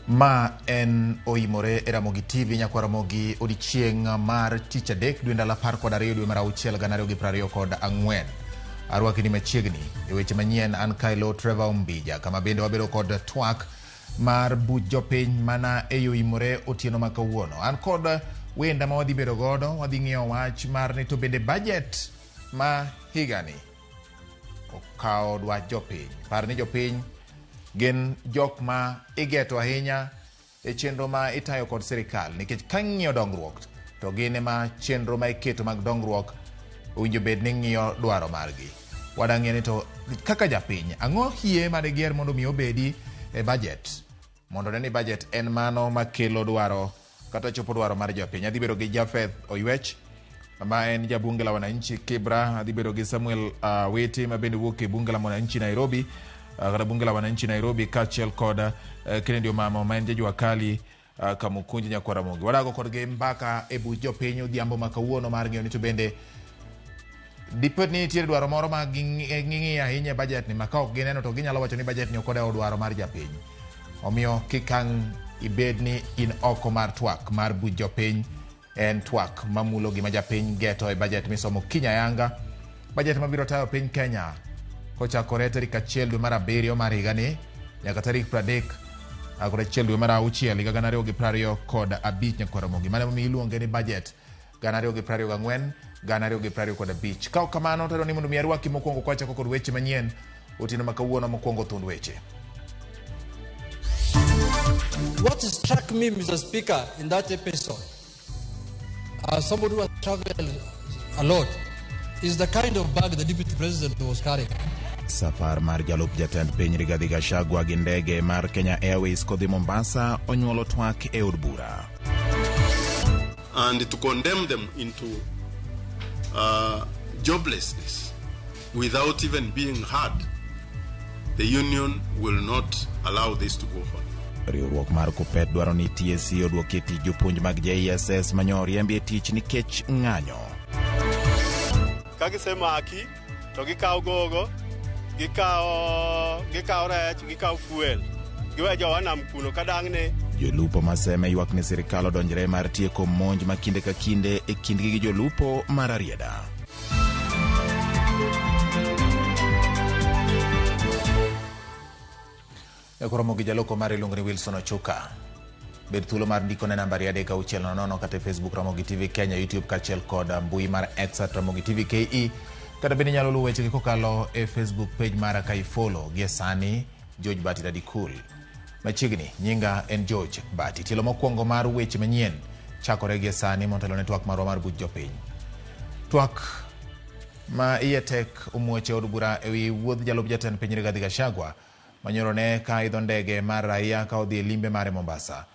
Ma en oimore e Ramogi TV nyakwa Ramogi odiechieng' mar tich adek dwe ndalo 12 dwe mar auchiel 2024. Arwaki ni machiegni e weche manyien an Kailo Trevor Ombija kama bende wabedo kod twak mar buch jopiny mana e oimore otieno ma kawuono. An kod wenda ma wadhi bedo godo, wadhi ng'iyo wach mar ni to bende budget ma higani okawo dwach jopiny. Par ni jopiny gin jok ma igeto ahinya e chenro ma itayo kod sirikal nikech ka ng'iyo dongruok to gin ema chenro ma iketo mag dongruok owinjo bed ni ng'iyo dwaro margi. Wadang'iyo ni to kaka japiny, ang'o hie madigier mondo mi obedi e budget mondo ne ni budget en mano makelo dwaro kata chopo dwaro mar jopiny. Adhi bedo gi Japheth Oywech ma en jabunge la wananchi Kibra, adhi bedo gi Samuel Wete ma bende wuok e bunge la mwananchi Nairobi, kata bunge la wananchi Nairobi, kaachiel kod Kennedy Omamo ma en jajua kali Kamukunji nyakwar Ramogi. Wadago kodgi mbaka e buch jopiny odhiambo ma kawuono mar ng'eyo ni to bende diped ni nitiere dwaro moro ma ging'iyo ahinya e budget ni ma ka ok gineno to ginyalo wacho ni budget ni ok odewo dwaro mar japiny. Omiyo kik ang' ibed ni in oko mar twak mar buch jopiny, en twak mamulo gima japiny geto e budget misomo kiny ayanga. Budget mabiro tayo piny Kenya kochakore tarik 1 dwe mar 7 mar higani nyaka tarik 31 dwe mar 6 higa 2025 nyakwar Ramogi. Mano emomiyo iluonge ni budget 2024 2025. Ka ok kamano to adwaro ni mondo mi arwaki mokwongo kwachako kod weche manyien otieno ma kawuono. Mokwongo thund weche. What struck me, Mr. Speaker, in that episode, as somebody who has traveled a lot, is the kind of bag the deputy president was carrying. Safar mar jalup jatend piny Rigathi Gachagua gi ndege mar Kenya Airways kodhi Mombasa onyuolo twak e od bura. And to condemn them into joblessness without even being heard, the union will not allow this to go on. Riwruok mar Kuppet dwaro ni TSC oduokie tich jopuonj mag JSS manyo oriembi e tich nikech ng'anyo. Ka gisemaki to gikawo gogo, gikawo rech, gikawo fuel, giwe jowa nam kuno kadang'ne. Jolupo ma Seme ywak ni sirikal odonjre mar tieko monj ma kinde ka kinde e kindgi gi jolupo mar Rarieda. Koromo gi jaloko mar iluongo ni Wilson Ochuka. Bed thuolo mar ndiko ne nambari 3 6 0 kata e Facebook Ramogi TV Kenya, YouTube kaachiel kod mbui mar X at Ramogi TV KE. Kata bende inyalo luwo wechegi kokalo e Facebook page mara ka ifollow gie sani George Bati Daddy Cool. Machiegni, nyinga en George Bati. Tielo mokwongo mar weche manyien chakore gie sani motelo ne twak marwa mar buch jopiny. Twak ma iye tek omuoch e od bura ewi wuodh jalup jatend piny Rigathi Gachagua manyoro ne ka idho ndege mar raia ka odhi e limbe mare Mombasa.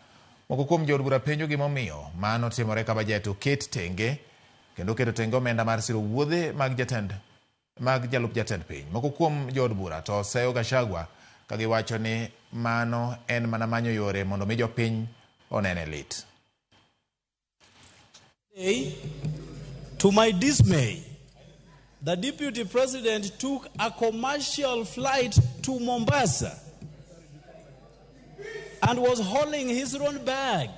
Moko kuom jood bura penjo gimomiyo mano timore ka bajet oket tenge kendo keto tenge omenda mar siro wuodhe mag jatend mag jalup jatend piny. Moko kuom jood bura to seyo Gachagua ka giwacho ni mano en mana manyo yore mondo mi jopiny onene lit. To my dismay, the deputy president took a commercial flight to Mombasa and was hauling his own bag,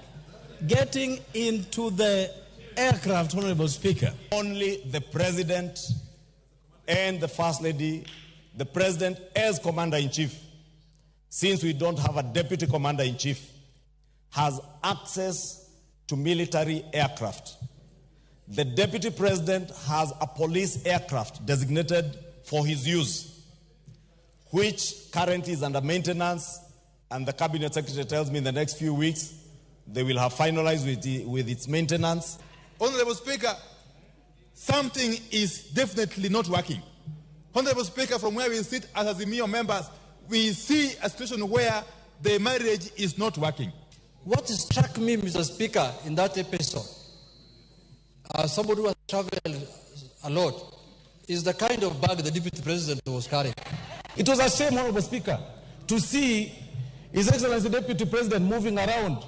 getting into the aircraft, Honorable Speaker. Only the president and the first lady, the president as commander-in-chief, since we don't have a deputy commander-in-chief, has access to military aircraft. The deputy president has a police aircraft designated for his use, which currently is under maintenance, and the cabinet secretary tells me in the next few weeks they will have finalized with its maintenance. Honorable Speaker, something is definitely not working. Honorable Speaker, from where we sit as Azimio members, we see a situation where the marriage is not working. What struck me, Mr. Speaker, in that episode, as somebody who has traveled a lot, is the kind of bag the deputy president was carrying. It was a shame, Honorable Speaker, to see His Excellency Deputy President moving around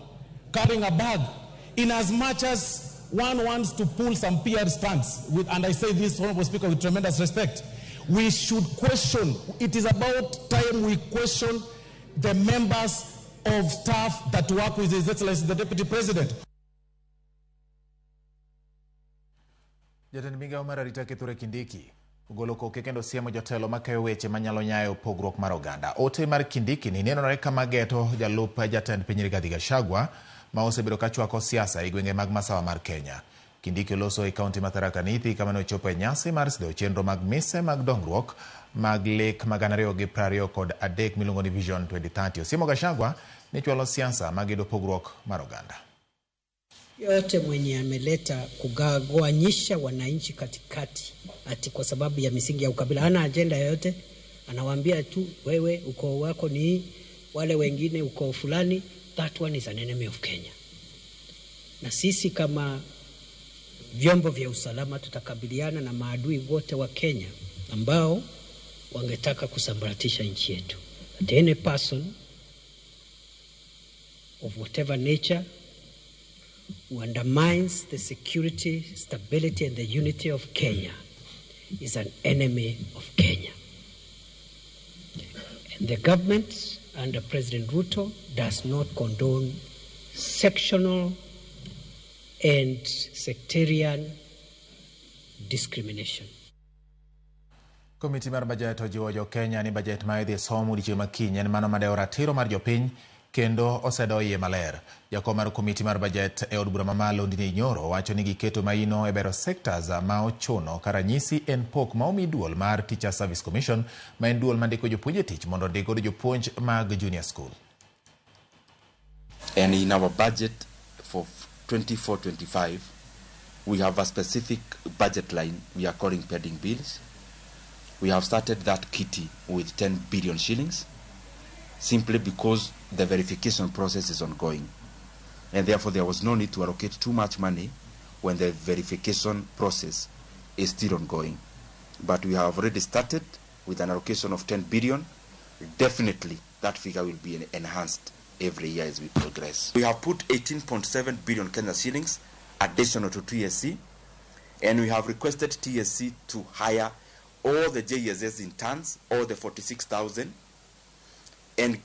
carrying a bag, in as much as one wants to pull some PR stunts, with, and I say this, Honorable Speaker, with tremendous respect, we should question, it is about time we question the members of staff that work with His Excellency the Deputy President. Jatend migao mar arita Kithure Kindiki ogolo koke kendo siemo jotelo makayo weche manyalo nyayo pogruok mar oganda. Ote mar Kindiki ni nenore kama geto jalup jatend piny Rigathi Gachagua ma osebedo ka chwako siasa e gwenge mag masawa mar Kenya. Kindiki oloso e kaunti ma Tharaka Nithi kama ne ochopo e nyasi mar sidho chenro mag mise mag dongruok mag lek mag 2023 miluongo ni Vision 2030. Osiemo Gachagua ni chwalo siasa magedo pogruok mar oganda. Yote mwenye ameleta kugawanyisha wananchi katikati ati kwa sababu ya misingi ya ukabila, hana ajenda yoyote, anawaambia tu wewe ukoo wako ni wale wengine ukoo fulani, that one is an enemy of Kenya. Na sisi kama vyombo vya usalama tutakabiliana na maadui wote wa Kenya ambao wangetaka kusambaratisha nchi yetu. That any person of whatever nature who undermines the security, stability, and the unity of Kenya is an enemy of Kenya. And the government under President Ruto does not condone sectional and sectarian discrimination. Komiti mar bajet ojiwo jo Kenya ni bajet ma idhi som odiechieng' ma kiny en mano madewo ratiro mar jopiny kendo osedo iye maler. Jakom mar komiti mar bajet e od bura mamalo Ndindi Nyoro wacho ni giketo maino e bero sectors ma ochuno ka ranyisi en pok ma omi duol mar Teacher Service Commission ma en duol mandiko jopuonj e tich mondo ondik godo jopuonj mag junior school. And in our budget for 24-25, we have a specific budget line we are calling pending bills. We have started that kitty with 10 billion shillings, simply because the verification process is ongoing. And therefore there was no need to allocate too much money when the verification process is still ongoing. But we have already started with an allocation of 10 billion. Definitely that figure will be enhanced every year as we progress. We have put 18.7 billion Kenya shillings additional to TSC, and we have requested TSC to hire all the JSS interns, all the 46,000, and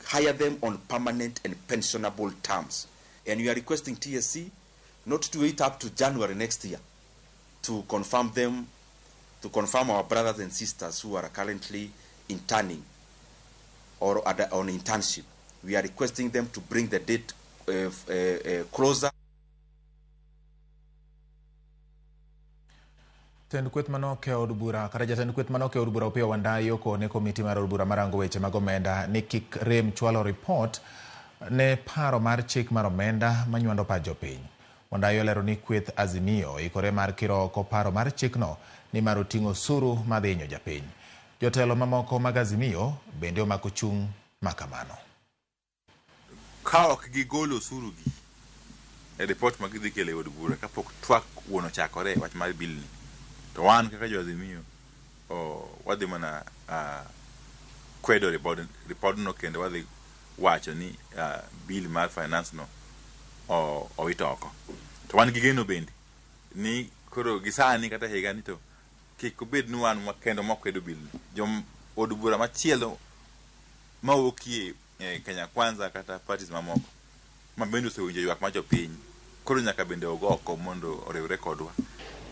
hire them on permanent and pensionable terms. And we are requesting TSC not to wait up to January next year to confirm them, to confirm our brothers and sisters who are currently interning or on internship. We are requesting them to bring the date closer. Tend kweth manok e od bura kata jatend kweth manok e od bura Opiyo Wandayi okone komiti mar od bura marango weche mag omenda ni kik rem chwalo ripot ne paro mar chik mar omenda manywando pach jopiny. Wandayi olero ni kweth Azimio ikore mar kiro oko paro mar chikno nimar oting'o osuru madhi hinyo japiny. Jotelo mamoko mag Azimio bende omako chung' makamano. Ka ok gigolo osuru gi e ripot ma gidhi kelo e od bura kapok twak wuon ochakore wach mar bill ni, to wan kaka jo Azimio wadhi mana kwedo ripodno kendo wadhi wacho ni bill mar finance no owito oko. To wan gi geno bende ni koro gi sani kata higa ni to kik obed ni wan kendo makwedo bill ni. Jo od bura machielo mawuokie Kenya Kwanza kata parties mamoko ma bende osewinjo ywak mar jopiny koro nyaka bende ogo oko mondo oriwre kodwa.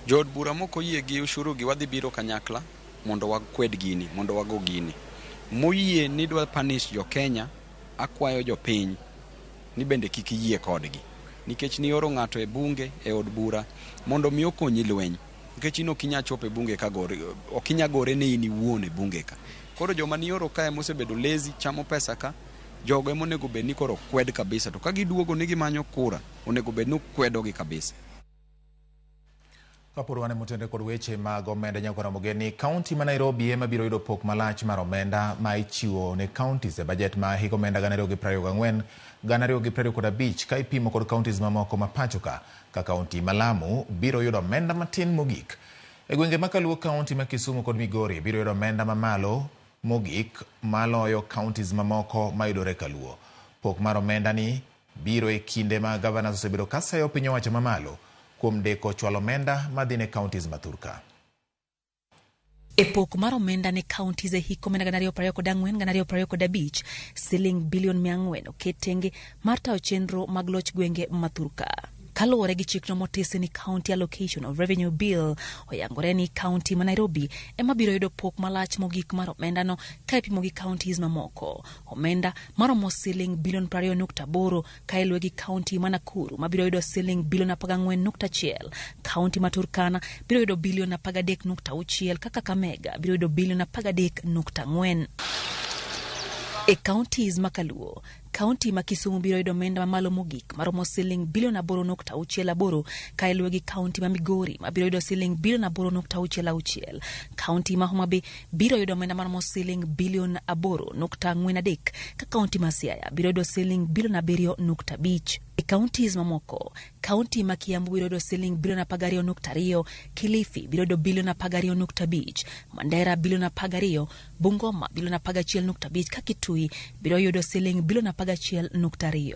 Jood bura mok oyie gi ushuru gi wadhi biro kanyakla mondo wakwed gini, mondo wago gini. Moyie ni dwa punish jo Kenya, akwayo jopiny ni bende kik yie kodgi. Nikech nioro ng'ato e bunge, e od bura, mondo mi okonyi lweny. Nikech in ok inyal chopo e bunge ka gore, ok inyal gore ne in iwuon e bunge ka. Koro joma nioro kae mosebedo lazy, chamo pesa ka, jogo ema onego bed ni koro kwed kabisa. To ka giduogo ni gimanyo kura, onego bed ni ukwedogi kabisa. Kapod wan motenore kod weche mag omenda nyakwara Mogeni, kaunti ma Nairobi ema biro yudo pok malach mar omenda ma ichiwo ne counties e bajet ma hik omenda 2024 2025 ka ipimo kod counties mamoko ma pacho ka kaunti ma Lamu biro yudo omenda matin mogik. E gwenge ma kaluo kaunti ma Kisumu kod Migori biro yudo omenda mamalo mogik maloyo counties mamoko mayudore kaluo. Pok mar omenda ni biro e kinde ma governors osebedo ka seyo piny owacho mamalo kuom deko chwalo omenda madhi ne counties ma thurka. E pok mar omenda ne counties e hik omenda 2024 2025, siling bilion 400 oket tenge mar tayo chenro mag loch gwenge ma thurka. Kaluwore gi chikno motisi ni County Allocation of Revenue Bill, oyangore ni kaunti ma Nairobi ema biro yudo pok malach mogik mar omendano ka ipimo gi counties mamoko. Omenda maromo siling bilion 20.8 ka iluwe gi kaunti ma Nakuru mabiro yudo siling bilion 14.1. Kaunti ma Turkana biro yudo bilion 13.6 ka Kakamega biro yudo bilion 13.4. E counties ma kaluo, kaunti ma Kisumu biro yudo omenda mamalo mogik maromo siling bilion 8.68 ka iluwe gi kaunti ma Migori mabiro yudo siling bilion 8.66. Kaunti ma Homa Bay biro yudo omenda maromo siling bilion 8.43 ka kaunti ma Siaya biro yudo siling bilion 7.5. E counties mamoko, kaunti ma Kiambu biro yudo siling bilion 12.2, Kilifi biro yudo bilion 12.5, Mandera bilion 12, Bungoma bilion 11.5 ka Kitui biro yudo siling bilion 11.2.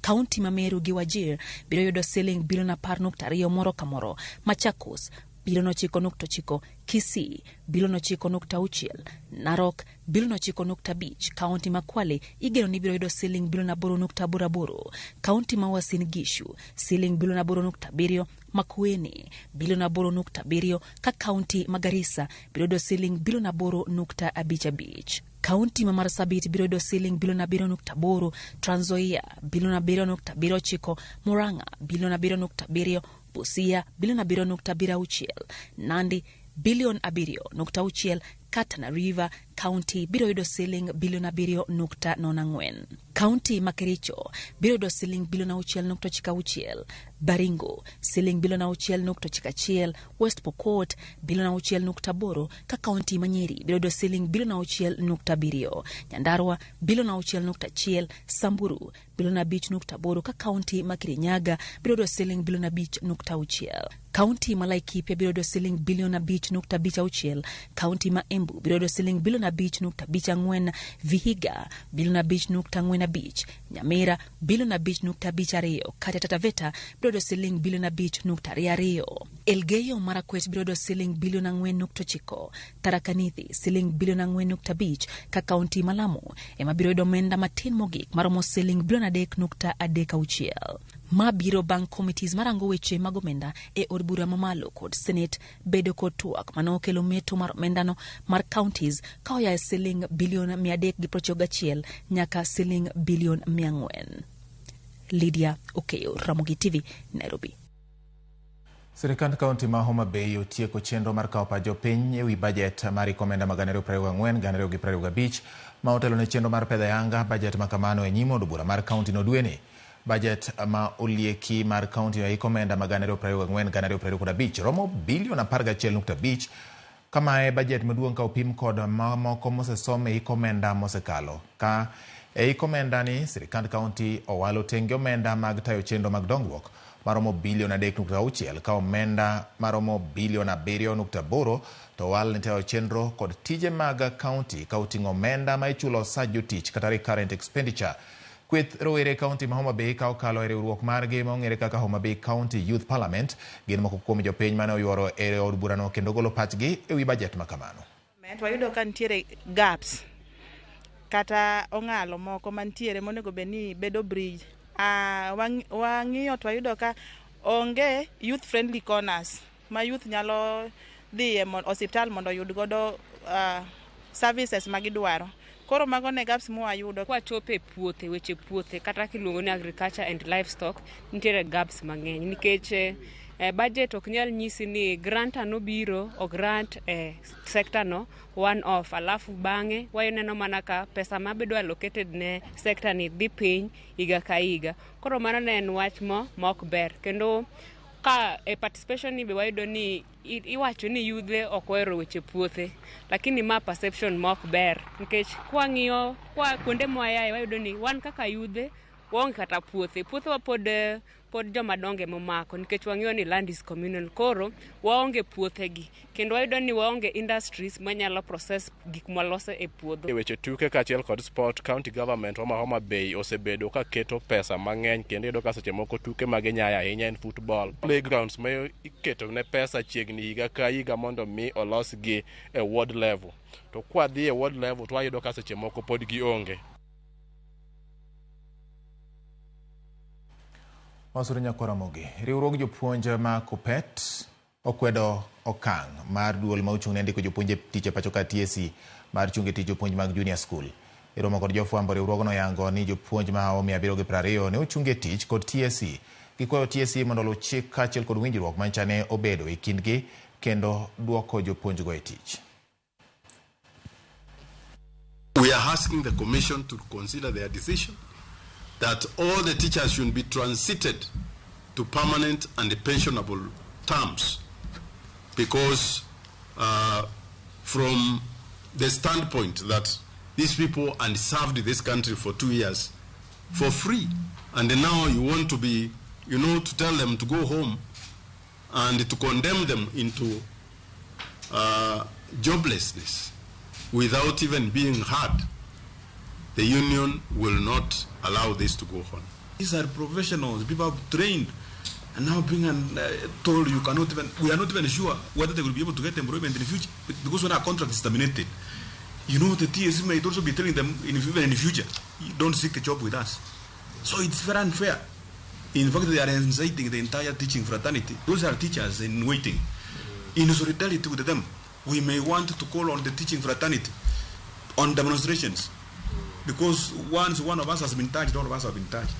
Kaunti ma Meru gi Wajir biro yudo siling bilion 10.2 moro ka moro, Machakos bilion 9.9, Kisii bilion 9.6, Narok bilion 9.5. Kaunti ma Kwale igeno ni biro yudo siling bilion 8.88, kaunti ma Uasin Gishu siling bilion 8.7, Makueni bilion 8.7 ka kaunti ma Garissa biro yudo siling bilion 8.55. Kaunti ma Marsabit biro yudo siling bilion 7.8, Trans Nzoia bilion 7.79, Murang'a bilion 7.7, Busia bilion 7.76, Nandi bilion 7.6, ka Tana River County biro yudo siling bilion 7.04. Kaunti ma Kericho biro yudo siling bilion 6.96, Baringo siling bilion 6.91, West Pokot bilion 6.8, ka kaunti ma Nyeri biro yudo siling bilion 6.7, Nyandarua bilion 6.1, Samburu bilion 5.8, ka kaunti ma Kirinyaga biro yudo siling bilion 5.6. Kaunti ma Laikipia biro yudo siling bilion 5.56, kaunti ma Embu biro yudo siling bilion 5.54, Vihiga bilion 5.45, Nyamira bilion 5.52, kata Taita Taveta biro yudo siling bilion 5.22. Elgeyo Marakwet biro yudo siling bilion 4.9, Tharaka Nithi siling bilion 4.5, ka kaunti ma Lamu ema biro yudo omenda matin mogik maromo siling bilion 3.36. Ma biro bang' committees marango weche mag omenda e od bura mamalo kod Senate bedo kod twak mane okelo meto mar omendano mar counties ka oya e siling bilion 391 nyaka siling bilion 400. Lydia Okeyo, Ramogi TV, Nairobi. Sirikand kaunti ma Homa Bay otieko chenro mar kawo pach jopiny ewi bajet mar hik omenda mag 2024 2025 ma otelo ne chenro mar pedho ayanga bajet ma kamano e nyim od bura mar kaunti no dweni. Bajet ma olieki mar kaunti e hik omenda mag 2024 2025 romo bilion 11.5 kama e bajet maduong' ka opim kod mamoko mosesom e hik omenda mosekalo. Ka e hik omenda ni sirikand kaunti owalo tenge omenda mag tayo chenro mag dongruok maromo bilion 3.6 ka omenda maromo bilion 7.8 to owal ne tayo chenro kod tije mag kaunti ka oting'o omenda ma ichulo osach jotich kata recurrent expenditure. Kweth rowere e kaunti ma Homa Bay ka okalo e riwruok margi ma ong'ere kaka Homa Bay County Youth Parliament gin moko kuom jopiny mane oyuoro e od burano kendo golo pachgi ewi bajet ma kamano. Wayudo ka nitiere gaps kata ong'alo moko mantiere monego bed ni bedo bridge. Wang'iyo to wayudo ka onge youth friendly corners ma youth nyalo dhiye osiptal mondo oyud godo services ma gidwaro. Koro mago ne gaps mwayudo. Kwachopo e puothe, weche puothe kata kiluongo ni agriculture and livestock, nitiere gaps mang'eny nikech budget ok nyal nyisi ni grant nobiro o grant e sector no one off, alafu bang'e waneno mana ka pesa mabedo allocated ne sector ni dhi piny higa ka higa. Koro mano ne en wach mo mok ber. Kendo ka e participation ni be wayudo ni iwacho ni yudhe ok ohero weche puothe, lakini ma perception mok ber nikech kwang'iyo kwa kuonde mwayae wayudo ni wan kaka yudhe waonge kata puothe. Puothewa pod joma dongo emomako nikech wang'iyo ni land is communal. Koro waonge puothegi kendo wayudo ni waonge industries manyalo process gik mwaloso e puodho. E weche tuke kaachiel kod sport, county government ma Homa Bay osebedo ka keto pesa mang'eny kendo iyudo ka seche moko tuke ma ginyayo ahinya en football. Playgrounds ma iketo ne pesa chiegni higa ka higa mondo mi olosgi e ward level. To kwadhi e ward level to wayudo ka seche moko pod gionge. Wasuru nyakwar Ramogi. Riwruog jopuonj ma KUPPET okwedo okang' mar duol ma ochung' ne ndiko jopuonj e tich e pacho ka TSC mar chungo e tich jopuonj mag junior school. E romo kod jofwambo, riwruogno oyango ni jopuonj mahawo 720 ne ochung e tich kod TSC. Gikwayo TSC mondo oluw chik kaachiel kod winjruok manyicha ne obedo e kindgi kendo duoko jopuonjgo e tich. We are asking the Commission to consider their decision that all the teachers should be transited to permanent and pensionable terms, because from the standpoint that these people and served this country for 2 years for free, and now you want to be, you know, to tell them to go home and to condemn them into joblessness without even being heard. The union will not allow this to go on. These are professionals, people have trained, and now being told you cannot even, we are not even sure whether they will be able to get employment in the future, because when our contract is terminated, you know, the TSC may also be telling them even in the future, you don't seek a job with us. So it's very unfair. In fact, they are inciting the entire teaching fraternity. Those are teachers in waiting. In solidarity with them, we may want to call on the teaching fraternity on demonstrations, because once one of us has been touched, all of us have been touched.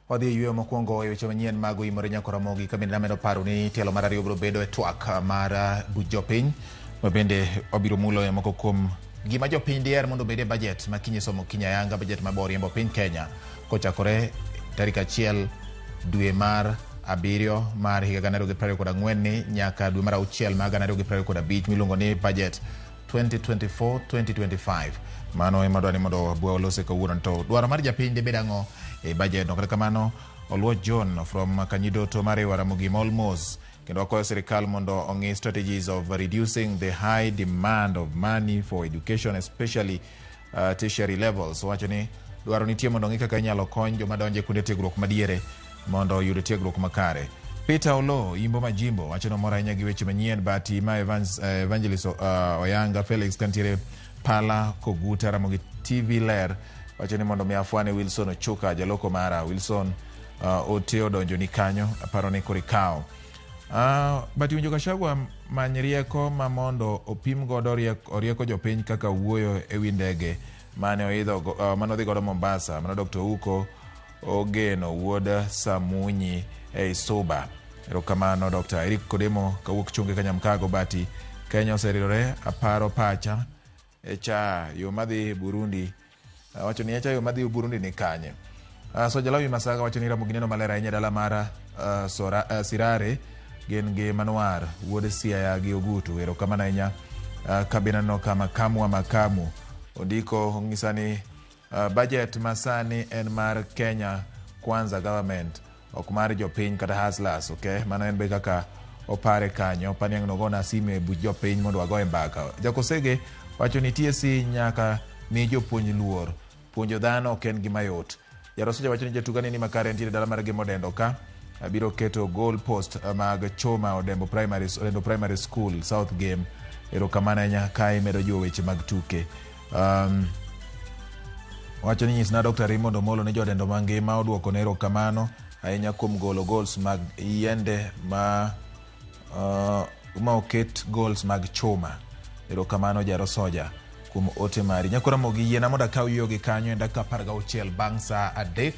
Wadhi e yweyo mokwongo e weche manyien mag Oimore Nyakwar Ramogi ka bende namedo paro ni tielo mar ariyo biro bedo e twak mar buch jopiny ma bende wabiro mulo e moko kuom gima jopiny diher mondo obed e budget ma kiny somo kiny ayanga, budget ma biro riembo piny Kenya kochakore tarik 1 dwe mar 7 mar higa 2024 ni nyaka dwe mar 6 mar 2025 miluongo ni budget 2024-2025. Mano ema dwani mondo bwa olose kawuono. To dwaro mar japiny dibed ang'o e budget no? Kata kamano, Oluoch John from Kanyidoto Mariwa Ramogi Molmos kendo wakwayo sirikal mondo ong'i strategies of reducing the high demand of money for education, especially tertiary levels. Owacho ni dwaro nitie mondo ong'i kaka inyalo kony joma donjo e kuonde tiegruok madiere mondo oyud tiegruok makare. Peter Olo Imbo Majimbo wacho nomor ahinya gi weche manyien. Bati ma Evangelist Oyanga Felix kantiere Pala Koguta Ramogi TV ler wacho ni mondo mi afwane Wilson Ochuka jaloko mara Wilson ote odonjo ni kanyo aparo ni koro ikawo. But winjo Gachagua many rieko ma mondo opim godo rieko jopiny kaka wuoyo ewi ndege mane oidho mane odhi godo Mombasa. Mano Dr. Uko Ogeno wuod Samunyi ei Suba. Erokamano Dr. Eric Kodemo kawuok Chunge Kanyamkago. Bati Kenya oseridore aparo pacha echa yo madhi Burundi. Wacho ni echa yo madhi Burundi ni kanye. So Jalawi Masaga wacho ni Ramogi neno maler ahinya dala mar Sirare gin gi Manuar wuod Siaya gi Ogutu. Erokamano ahinya. Kabina no kama kamwa makamu ondiko ng'isa ni budget masani en mar Kenya Kwanza government ok mar jopiny kata hustlers. Okay, mano en be kaka opare kanyo. Paniang' nogona simu e buch jopiny mondo wagoye mbaka. Jakosege wacho ni TSC nyaka mi jopuonj luor, puonjo dhano ok en gima yot. Jarosoja wacho ni jatugo ni makare nitiere dala mar Gemo Dendo ka biro keto goal post mag choma Odembo Primary School South Game. Erokamano ahinya ka imedo jiwo weche mag tuke. Wacho ni nyisna Dr. Raymond Omolo ni jodendo mangima oduoko ne erokamano ahinya kuom golo goals mag yiende ma oket goals mag chuma. Erokamano Jarosoja. kuom ote mari. Nyakora Ramogi, yiena mondo akaw yogi kanyo e dakika 16 bang' saa 3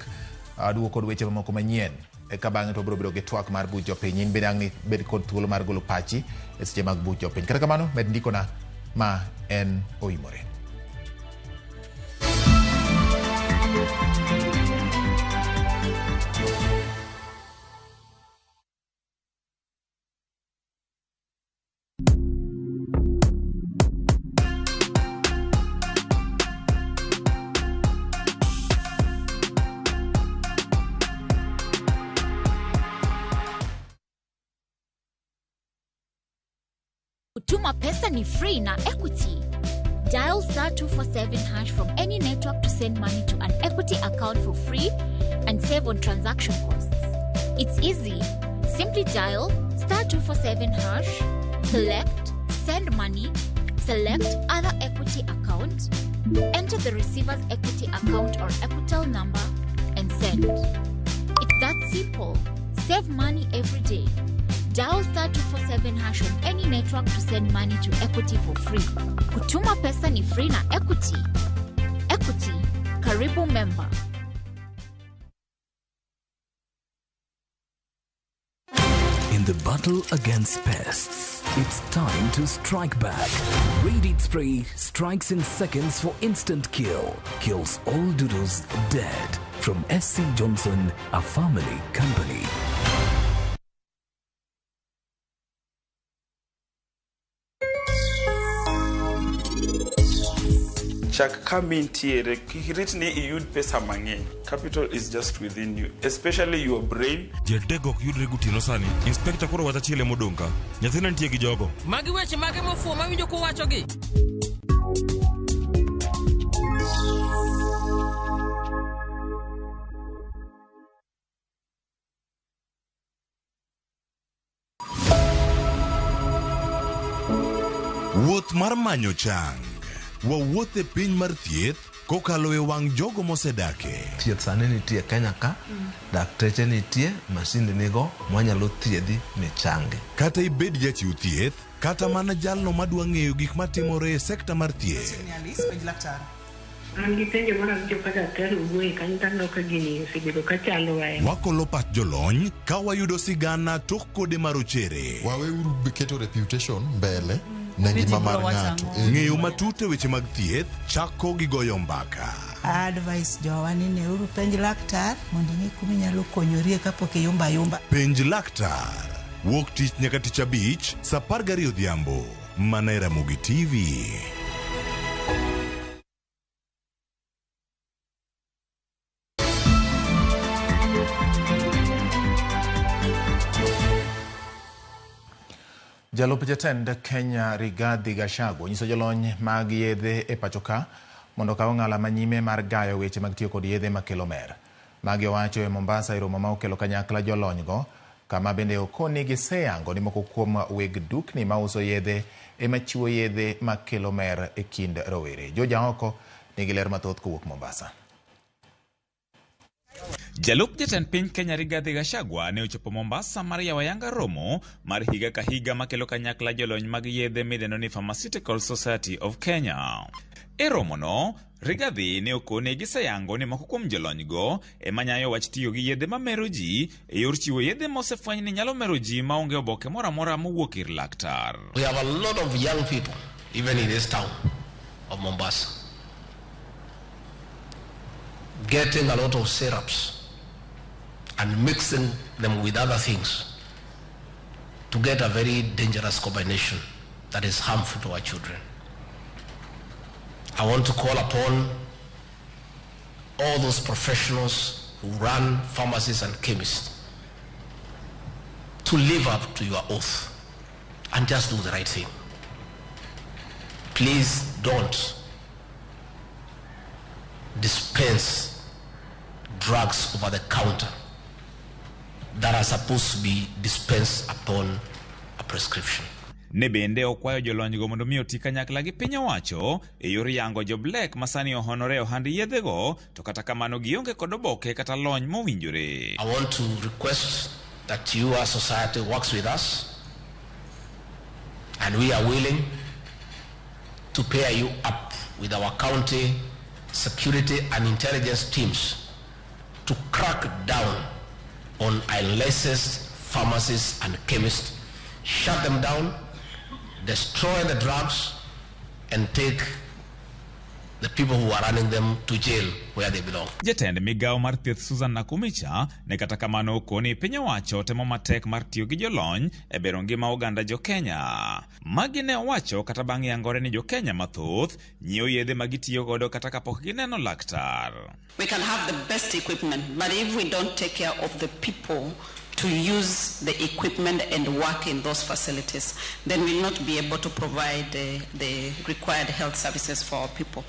aduogo kod weche mamoko manyien. Eka bang'e to wabiro bedo gi twak mar buch jopiny. In bende ang' ibed kod thuolo mar golo pachi e seche mag buch jopiny. Kata kamano, med ndikona ma en oimore. Kutuma pesa ni free na Equity. Dial star 247 hash from any network to send money to an Equity account for free and save on transaction costs. It's easy. Simply dial star 247 hash, select send money, select other Equity account, enter the receiver's Equity account or Equitel number, and send. It's that simple. Save money every day. Dial star 247 hash on any network to send money to Equity for free. Kutuma pesa ni free na Equity. Equity, karibu member. In the battle against pests, it's time to strike back. Raid Spray strikes in seconds for instant kill. Kills all doodles dead. From SC Johnson, a family company. Chak kama intiere, kik irit ni iyud pesa mang'eny. Capital is just within you, especially your brain. Ji adek ok yudre gotieno sani. Inspekta koro wach achiel emodong' ka. Nyathina nitie gi jogo. Magi weche mage mofuwo mawinjo kuwachogi? Wuoth mar manyo chang. Wawuoth e piny mar thieth kokalo e wang' jogo mosedake. Thieth sani nitie Kenya ka, dakteche nitie, masinde nigo mwanyalo thiedhi michangi. Kata ibed jachiw thieth, kata mana jalno madwa ng'eyo gik matimore e sekta mar thieth. An gi penjo moro awinjo ka daktari owuoye kanyo to aneno ka gini osebedo ka chandowa e Wakolo pach jolony ka wayudo sigana tok kode marochere. Waweuru keto reputation mbele ne ngima mar ng'ato. Ng'eyo matut e weche mag thieth chako gi goyo mbaka. Advice jowa ni neuru penj laktar mondo ing'e kuma inyalo konyorie kapok iyumba ayumba. Penj laktar. Wuok tich nyaka tich abich, saa 12 odhiambo. Mana e Ramogi TV. Jalup jatend Kenya Rigathi Gachagua onyiso jolony mag yedhe e pacho ka mondo okaw ong'ala manyime mar gayo weche mag tiyo kod yedhe makelo mer. Magi owacho e Mombasa e romo ma okelo kanyakla jolony go kama bende okoni giseyango ni moko kuom weg dukni mauso yedhe ema chiwo yedhe makelo mer e kind rowere. Joja oko nigi ler mathoth kowuok Mombasa. Jalup jatend piny Kenya Rigathi Gachagua ne ochopo Mombasa mar yawo ayanga romo mar higa ka higa makelo kanyakla jolony mag yedhe midendo ni Pharmaceutical Society of Kenya. E romono, Rigathi ne okone giseyango ni moko kuom jolony go ema nyayo wach tiyo gi yedhe mamero ji e yor chiwo yedhe mosefweny ni nyalo mero ji maonge oboke moro amora mowuok ir laktar. We have a lot of young people, even in this town of Mombasa, getting a lot of syrups and mixing them with other things to get a very dangerous combination that is harmful to our children. I want to call upon all those professionals who run pharmacies and chemists to live up to your oath and just do the right thing. Please don't dispense drugs over the counter that are supposed to be dispensed upon a prescription. Ne bende okwayo jolonygo mondo mi oti kanyakla gi piny owacho e yor yango jo black masani ohonore e ohand yedhego to kata kamano gionge kod oboke kata lony mowinjore. I want to request that your society works with us, and we are willing to pair you up with our county security and intelligence teams to crack down on unlicensed pharmacies and chemists, shut them down, destroy the drugs, and take the people who are running them to jail where they belong. Jatend migawo mar thieth Susan Nakumicha ne kata kamano okoni piny owacho temo matek mar tiyo gi jolony e bero ngima oganda jo-Kenya. Magi ne owacho kata bang' yangore ni jo-Kenya mathoth nyiewo yedhe ma gitiyo godo kata kapok gineno laktar. We can have the best equipment, but if we don't take care of the people to use the equipment and work in those facilities, then we'll not be able to provide the required health services for our people.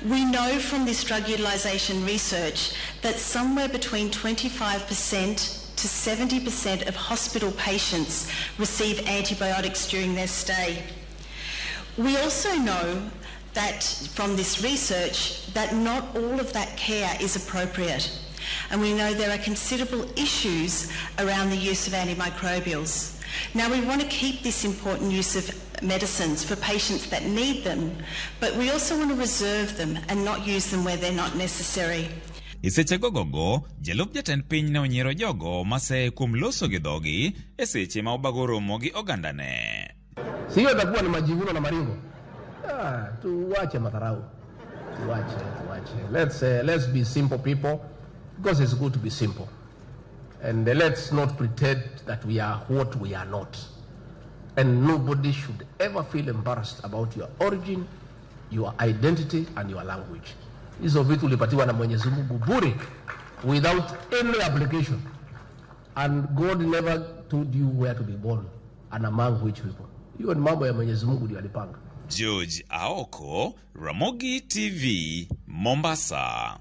We know from this drug utilisation research that somewhere between 25% to 70% of hospital patients receive antibiotics during their stay. We also know that from this research that not all of that care is appropriate. And we know there are considerable issues around the use of antimicrobials. Now, we want to keep this important use of medicines for patients that need them, but we also want to reserve them and not use them where they're not necessary. E seche gogogo, jalup jatend piny ne onyiero jogo maseye kuom loso gi dhogi e seche ma obago romo gi ogandane. Siyo itakuwa ni majivuno na maringo. Ah, tuwache madharau. Tuwache, tuwache. Let's be simple people, because it's good to be simple. And let's not pretend that we are what we are not. And nobody should ever feel embarrassed about your origin, your identity, and your language. Hizo vitu ulipatiwa na Mwenyezi Mungu bure, without any application. And God never told you where to be born and among which people. Hiyo ni mambo ya Mwenyezi Mungu ndio alipanga. George Aoko, Ramogi TV, Mombasa.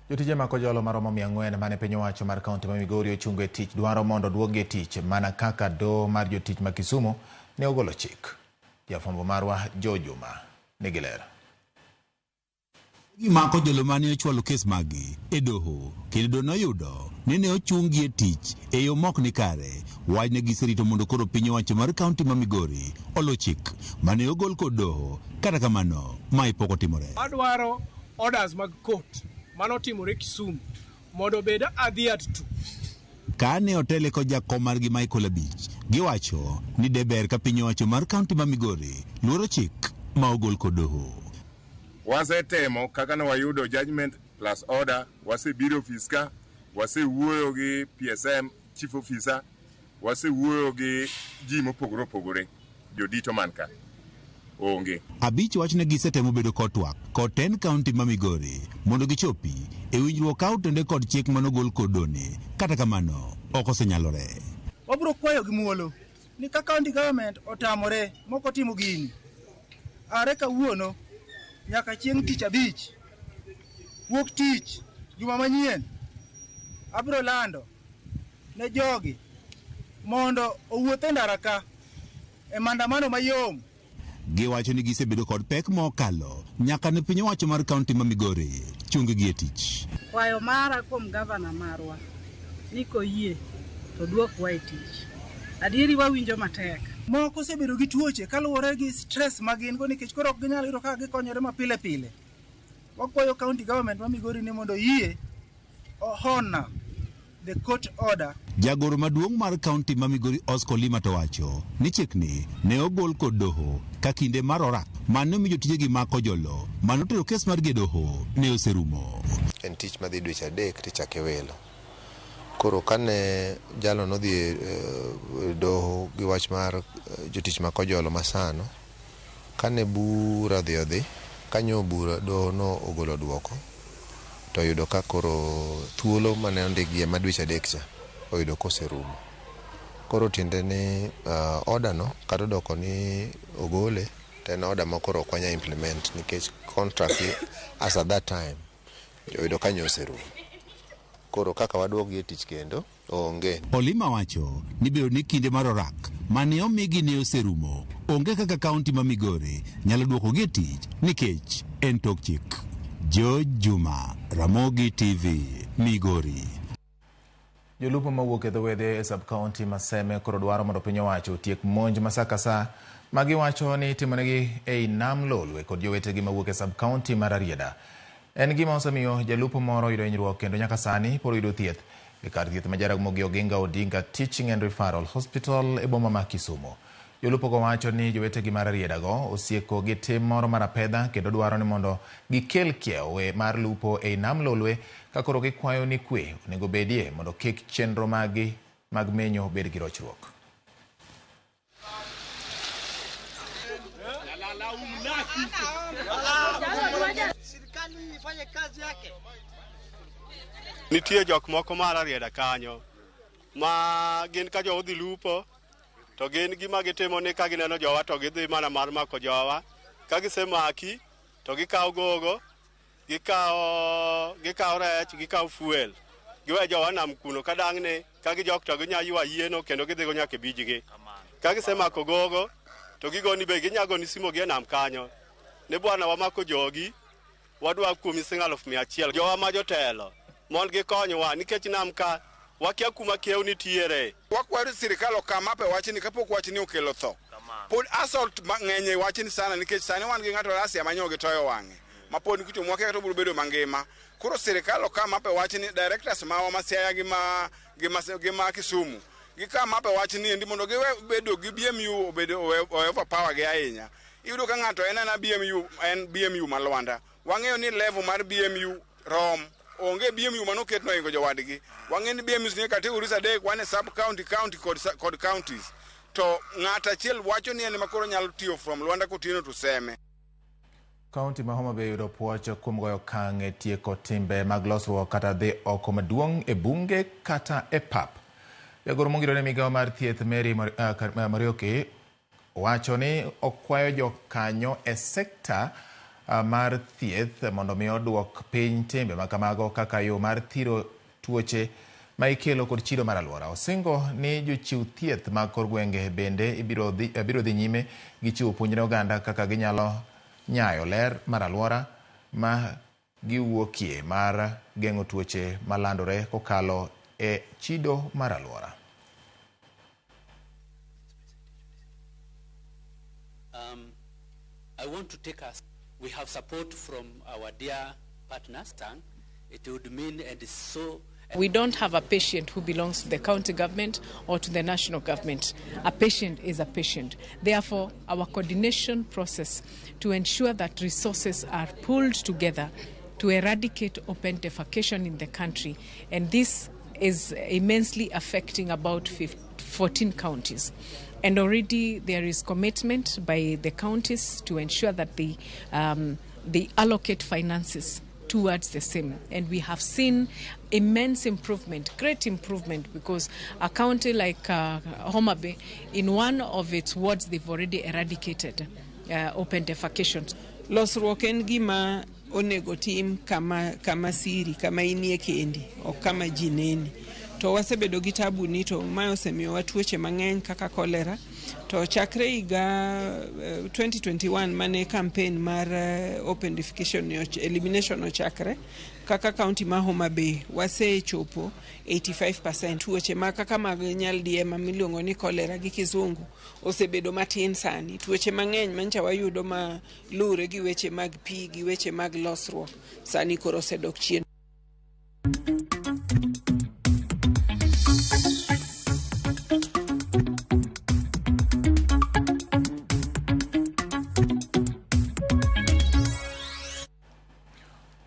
Jotije mag Kojolo maromo 400 mane piny owacho mar kaunti ma Migori ochungo e tich dwaro mondo oduokgi e tich mana kaka doho mar jotich ma Kisumu ne ogolo chik. Jafwambo marwa Joe Juma nigi ler. Gimako jolo mane ochwalo kes maggi e doho kendo doho noyudo ni ne ochung-gi e tich e yo mok ni kare. Wach ne giserito mondo koro piny owacho mar kaunti ma Migori olo chik mane ogol kod doho. Kata kamano, mae pok otimore. Adwaro orders mag court manotimore Kisumu mondo obed adhered to. Ka ne otele kod jakom margi Michael Abich, giwacho ni de ber ka piny owacho mar kaunti ma Migori luoro chik ma ogol kod doho. Wasetemo kaka ne wayudo judgment plus order, wasebiro ofis ka, wasewuoyo gi PSM chief officer, wasewuoyo gi ji mopogore opogore, jodito man ka. Onge. Abich wacho ni gisetemo bedo kod twak kod tend kaunti ma Migori mondo gichopi e winjruok ka otende kod chik manogol kod done. Kata kamano, ok osenyalore. Wabiro kwayo gi muolo ni ka county government otamore mok otimo gini, are kawuono nyaka chieng' tich abich, wuok tich juma manyien, abiro lando ne jogi mondo owuoth e ndara ka e maandamano mayom. Giwacho ni gisebedo kod pek mokalo nyaka ne piny owacho mar kaunti ma Migori chung-gi e tich. Kwayo mara kuom gavana marwa ni koyie to duokwa e tich. Adieri wawinjo matek. Moko osebedo gi tuoche kaluwore gi stress ma gin go nikech koro ok ginyal yudo kaka gikonyore mapile pile. Wakwayo county government ma Migori ni mondo oyie ohona the court order. Jagoro maduong' mar kaunti ma Migori Oscar Olima to wacho ni chikni ne ogol kod doho ka kinde mar orak mane omi jotijegi mag Kojolo mane otero kes margi e doho ne oserumo. En tich madhi dweche 3 tichake welo. Koro kane jalo nodhi e doho gi wach mar jotich ma Kojolo masano, kane bura dhi odhi, kanyo bura doho no ogolo duoko, to oyudo ka koro thuolo mane ondikgie ma dweche 3 cha oyudo koserumo. Koro tiende ni order no kata odoko ni ogole, to en order ma koro ok wanyal implement nikech contract as at that time oyudo kanyo oserumo. Koro kaka waduokgi e tich kendo onge. Olima wacho ni bedo ni kinde mar orak mane omigi ne oserumo, onge kaka kaunti ma Migori nyalo duokogi e tich nikech en tok chik. George Juma, Ramogi TV, Migori. Jolupo mawuok e dho wedhe e sub-county ma Seme koro dwaro mondo piny owacho otiek monj ma sa ka sa ma giwacho ni itimonegi ei nam Lolwe kod jowetegi mawuok e sub-county mar Rarieda. En gima osemiyo jalupo moro oyudo hinyruok kendo nyaka sani pod oyudo thieth e kar thieth ma Jaramogi Oginga Odinga Teaching and Referral Hospital e boma ma Kisumu. Jolupogo wacho ni jowetegi mar Rarieda go osieko gi tim moro mar apedha kendo dwaro ni mondo gikel kiewo mar lupo ei nam Lolwe ka koro gikwayo ni kwe onego bedie mondo kik chenro maggi mag menyo bed gi rochruok. Nitie jok moko mar Rarieda kanyo ma gin ka jowa odhi lupo to gin gima gitimo ni ka gineno jowa to gidhi mana mar mako jowa. Ka gisemaki to gikawo gogo, gikawo rech, gikawo fuel. Giwe jowa nam kuno ka dang'ni ka gijok to ginya ywa yieno kendo gidhigo nyaka e bijgi. Ka gisemako gogo to gigoni be ginya goni simo gi e nam kanyo ni bwana wamako jogi wadwa kuomi siling 100,000. Jowa ma jotelo mondo gikonywa nikech nam ka wakia kuma kiew nitiere. Wakwayo sirikal okam up e wachni kapok wachni okelo tho. Pod assault mang'eny e wachni sana nikech sani wan gi ng'ato Rasia ma nyo gitoyo wang'e. Ma pod nikech mwakia kata obiro bedo mangima. Koro sirikal okam up e wachni directors mawa ma Siaya gi ma gi ma gi ma Kisumu. Gikam up e wachni endi mondo giwe bedo gi BMU obedo overpower gi ahinya. Iyudo ka ng'ato en ana BMU en BMU ma Lwanda. Wang'eyo ni level mar BMU rom. Onge BMU manoket noingo jowadgi. Wang'eyo ni BMU nie categories adek, wan e sub county, county kod counties. To ng'at achiel wacho ni en ema koro nyalo tiyo from Lwanda Kotieno to Seme. Kaunti ma Homa Bay yudo puoch kuom goyo okang' e tieko timbe mag losruok kata dhi oko maduong' e bunge kata e pap. Jagoro mongirore ne migawo mar thieth Mary Muriuki wacho ni okwayo jokanyo e sekta mar thieth mondo mi oduok piny timbe ma kamago kaka yo mar thiro tuoche ma ikelo kod chido mar alwora. Osingo ni jochiw thieth mag kor gwenge bende biro dhi nyime gi chiwo puonj ne oganda kaka ginyalo nyayo ler mar alwora ma giwuokie mar geng'o tuoche malandore kokalo e chido mar alwora. I want to take us. We have support from our dear partners. It would mean and so. We don't have a patient who belongs to the county government or to the national government. A patient is a patient. Therefore, our coordination process to ensure that resources are pooled together to eradicate open defecation in the country, and this is immensely affecting about 14 counties. And already there is commitment by the counties to ensure that they allocate finances towards the same. And we have seen immense improvement, great improvement, because a county like Homa Bay, in one of its wards, they've already eradicated open defecation. Losruok en gima onego tim kama siri, kama inie kendi, ok kama ji neni. To wasebedo gi tabu ni to mae osemiyowa tuoche mang'eny kaka kolera. To chakre higa 2021 mane campaign mar open defecation ni elimination ochakre, kaka county ma Homa Bay wasechopo 85%. Tuoche ma kaka mag nyaldiema miluongo ni kolera gi kizungu osebedo matin sani. Tuoche mang'eny mancha wayudo ma luwre gi weche mag pi gi weche mag losruok sani koro osedok chien.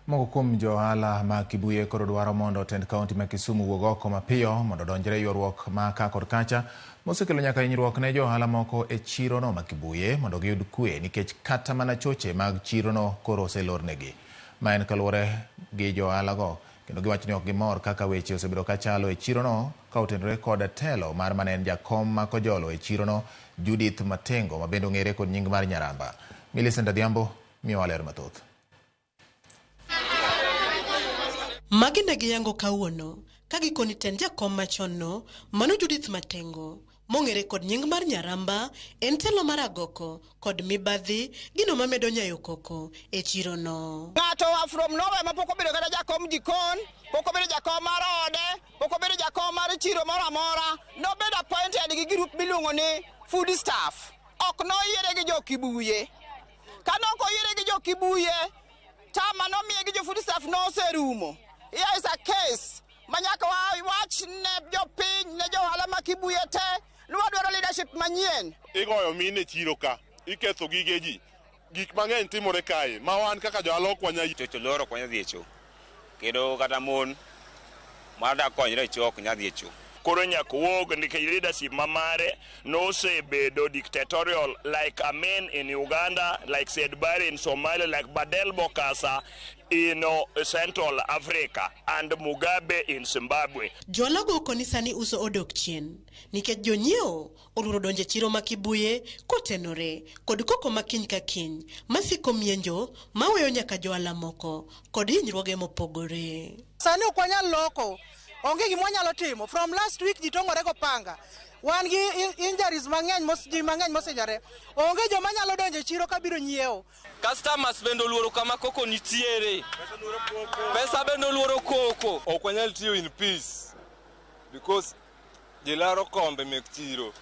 Moko kuom jo ohala ma Kibuye koro dwaro mondo tend kaunti ma Kisumu wuog oko mapiyo mondo odonjre e ywaruok ma ka kod kacha mosekelo nyaka hinyruok ne jo ohala moko e chirono ma Kibuye mondo giyud kwe nikech kata mana choche mag chirono koro oselornegi. Ma en kaluwore gi jo ohalago kendo giwacho ni ok gimor kaka weche osebedo kachalo e chirono ka otenore kod telo mar mane en jakom ma Kojolo e chirono Judith Matengo ma bende ong'ere kod nying mar Nyaramba. Millicent Adhiambo miyowa ler mathoth. Magi ne giyango kawuono ka gikoni tend jakom machon no mano Judith Matengo mong'ere kod nying mar Nyaramba en telo mar agoko kod mibadhi gino mamedo nyayo koko e chirono. Ng'ato wa from nowhere ma pok obedo kata jakom jikon, pok obedo jakom mar ode, pok obedo jakom mar chiro moro amora, nobedo appointed gi group miluongo ni food staff. Ok noyiere gi jo Kibuye. Ka nok oyiere gi jo Kibuye, tama nomiye gi jo food staff noserumo. Here is a case ma nyaka wawach ne jopiny, ne johala ma Kibuye te, ni wadwaro leadership manyien. Igoyo mine e chiro ka, iketho gige ji. Gik mang'eny timore kae, ma wan kaka johala ok wanyal. Chocho loro ok wanyal dhi e cho. Kendo kata mon madak konyre e cho ok nyal dhi e cho. Koro nyaka wuog nikech leadership ma mare nosebedo dictatorial like Amin in Uganda, like Siad Barre in Somalia, like Badel Bokassa in Central Africa and Mugabe in Zimbabwe. Johala go koni sani uso odok chien nikech jonyiewo oluoro donjo e chiro ma Kibuye kotenore kod koko ma kiny ka kiny masiko mienjo maweyo nyaka johala moko kod hinyruoge mopogore. Sani ok wanyal loko, onge gima wanyalo timo. From last week ji tong'ore go panga. Wan gi injuries mang'eny, ji mang'eny mosinyore. Onge joma nyalo donjo e chiro kabiro nyiewo. Customers bende oluoro kama koko nitiere. Pesa bende oluoro koko. Ok wanyal tiyo in peace because ji laro kombe mek chiro.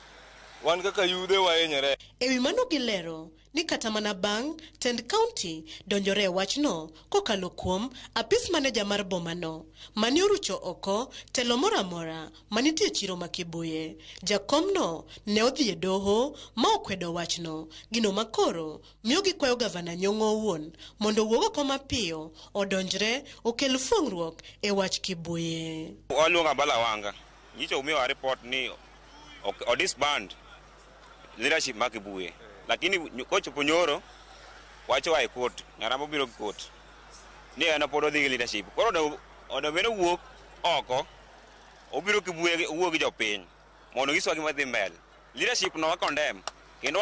Wan kaka yudhe wahinyore. E wi mano gilero ni kata mana bang' tend kaunti donjore e wachno kokalo kuom apis maneja mar bomano mane orucho oko telo moro amora manitie e chiro ma Kibuye. Jakomno ne odhi e doho ma okwedo wachno, gino makoro miyo gikwayo gavana Nyong'o owuon mondo owuog oko mapiyo odonjre okel fuong'ruok e wach Kibuye. Waluongo Abala Wanga, nyicho umiwa report ni o disband leadership ma Kibuye. Lakini kochopo nyoro wacho e court, Nyaramba biro gi court ni en pod odhi gi leadership. Koro onego bed ni owuok oko, obiro Kibuye owuo gi jopiny mondo onyiswa gima dhi mbele. Leadership no wa condemn kendo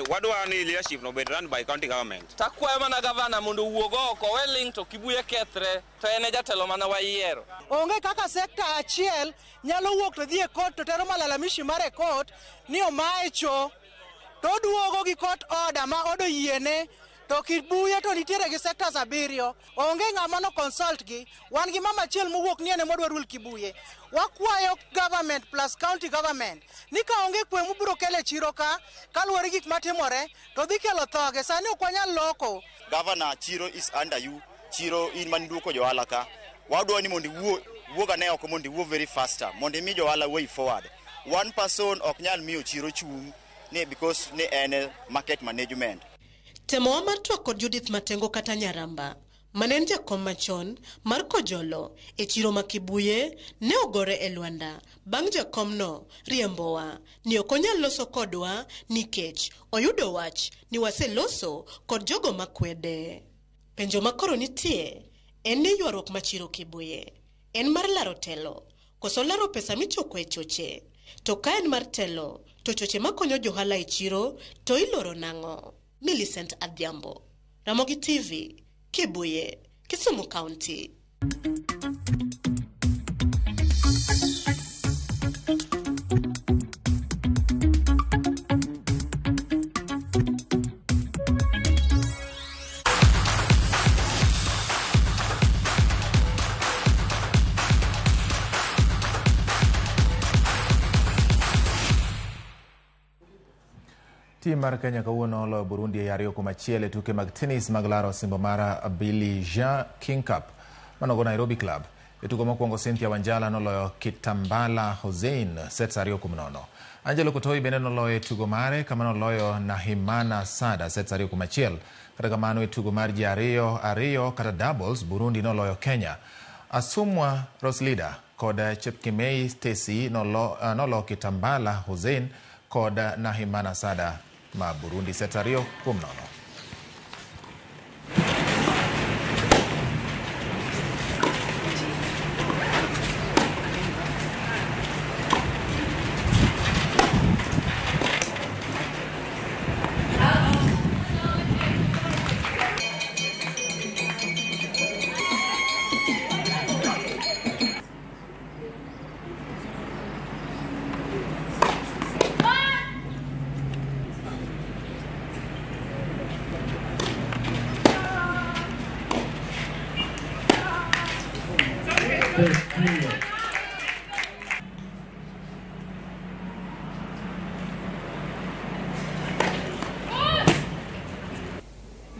wadwa ni leadership no obed run by county government. Takwayo mana gavana mondo owuog oko, owe ling' to Kibuye kethre, to en e jatelo mana wayiero. Onge kaka sekta achiel nyalo wuok to dhi e court to tero malalamishi mare e court ni omaye cho, to oduogo gi court order ma od oyiene, to Kibuye to nitiere gi sectors 7. Onge ng'ama no consult gi. Wan gi mama achiel mowuok ni en ema odwa rule Kibuye. Wakwayo government plus county government ni ka onge kwe mubiro kelo e chiro ka, kaluwore gi gik matimore, to dhi kelo thoge. Sani ok wanyal loko. Governor, chiro is under you. Chiro in mane duoko johala ka. Wadwa ni mondo iwuo, wuog ane oko mondo iwuo very faster, mondo imi johala way forward. One person ok nyal miyo chiro chung' ni because ni en market management. Temowa mar twak kod Judith Matengo kata Nyaramba, mane en jakom machon mar Kojolo e chiro ma Kibuye, ne ogore e lwanda bang' jakomno riembowa ni ok onyal loso kodwa nikech oyudo wach ni waseloso kod jogo makwede. Penjo makoro nitie en ni ywaruok ma chiro Kibuye en mar laro telo koso laro pesa michoko e choche? To ka en mar telo, to choche makonyo johala e chiro to iloro nang'o? Millicent Adhiambo, Ramogi TV, Kibuye, Kisumu County. Tim mar Kenya kawuono oloyo Burundi e 2-1 e tuke mag tennis mag laro osimbo mar Billie Jean King Cup manogo Nairobi Club. E tugo mokwongo Cynthia Wanjala noloyo Kitambala Hossein sets 2-0. Angelo Kotoi bende noloyo e tugo mare kama noloyo Nahimana Sada sets 2-1. Kata kamano e tugo mar ji 2-2 kata doubles Burundi noloyo Kenya. Asumwa Roslida kod Chepkemei Stacy nolo Kitambala Hossein kod Nahimana Sada ma Burundi set 2-0.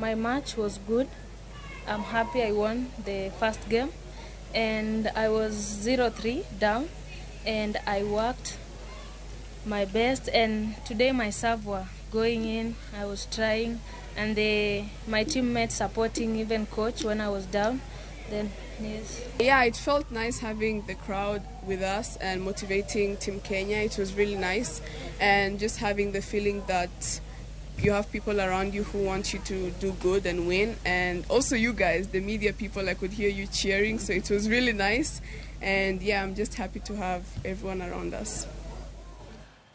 My match was good. I'm happy I won the first game, and I was 0-3 down, and I worked my best, and today my serve were going in. I was trying, and my teammates supporting, even coach when I was down. Then yes. Yeah, it felt nice having the crowd with us and motivating Team Kenya. It was really nice, and just having the feeling that you have people around you who want you to do good and win, and also you guys, the media people, I could hear you cheering, so it was really nice. And yeah, I'm just happy to have everyone around us.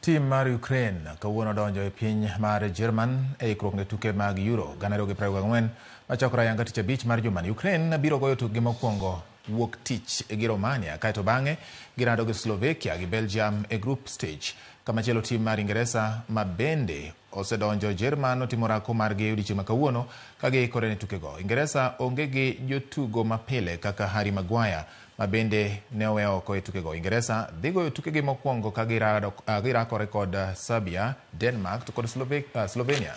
Tim mar Ukraine kawuono donjo e piny mar Jerman e ikruok ne tuke mag Euro 2024 machakore ayanga tich abich mar jumani. Ukraine biro goyo tukgi mokwongo wuok tich gi Romania, kaeto bang'e girado gi Slovakia gi Belgium e group stage. Kamachielo tim mar Ingeresa ma bende osedonjo Jerman otimo orako margi e odiechieng' ma kawuono ka giikore ne tukego. Ingeresa onge gi jotugo mapile kaka Harry Maguire ma bende ne owe oko e tukego. Ingeresa dhi goyo tukegi mokwongo ka girakore kod Serbia, Denmark to kod Slovenia.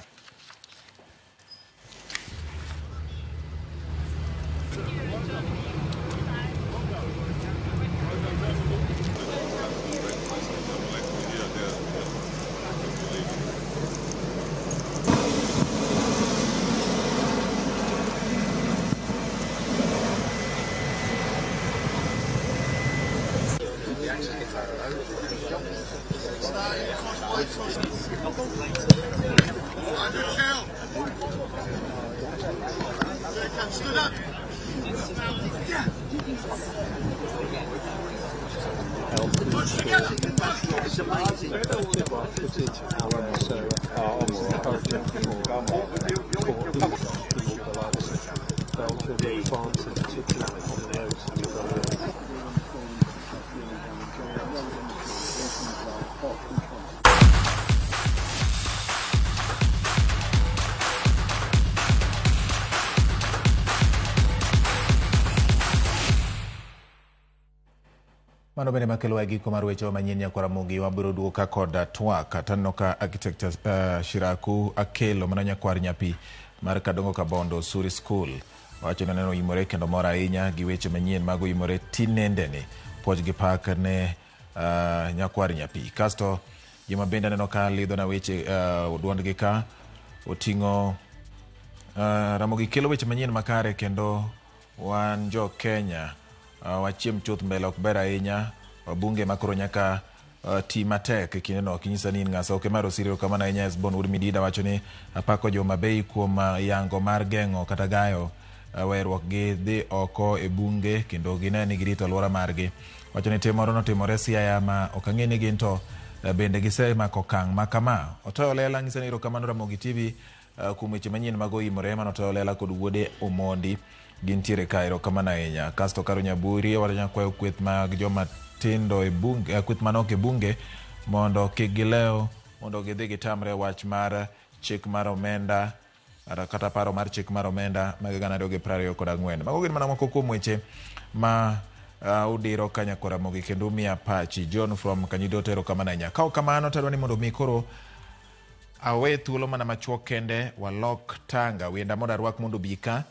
Mano bende makelo e giko mar weche manyien nyakwar Ramogi. Wabiro duogo ka kod twak taneno ka architect Shiraku Akelo mano nyakwar nyapi mar Kadongo Kabondo Suri School wacho ni neno oimore kendo mor ahinya gi weche manyien mag oimore tinendeni. Puoch gi pak ne nyakwar nyapi. Kasto gima bende aneno ka lidho na weche duondgi ka oting'o Ramogi kelo weche manyien makare kendo wan jo Kenya wachiem chuth mbele ok ber ahinya. Wabunge makoro nyaka ti matek e kindeno ok inyisa ni in ng'asa oke mar Osiri kamano ahinya. Esbon Wuod Midida wacho ni apako jo Homa kuom yango mar geng'o kata gayo weruok gi dhi oko e bunge kendo gine ni girito alwora margi. Wacho ni tim moro notimore Siaya ma ok ang'e ni gin to bende gisemako okang' ma kama. Otoyo lela ng'isa ni erokamano Ramogi TV kuom weche manyien mag oimore mano Otoyo Lela kod wuode Omondi gintiere ka, erokamano ahinya. Kasto Karo Nyaburi wacho nyakwayo kweth mag joma tindo e bunge, kweth manok e bunge mondo kik gilew mondo gidhi gitamre wach mar chik mar omenda kata paro mar chik mar omenda mag 2024. Mago gin mana moko kuom weche ma udiro ka nyakwar Ramogi kendo umiya pachi. John from Kanyido erokamano ahinya. Ka ok kamano to adwa ni mondo mi koro awe thuolo mana machuok kende walok tanga wenda mondo arwak mondo obi ka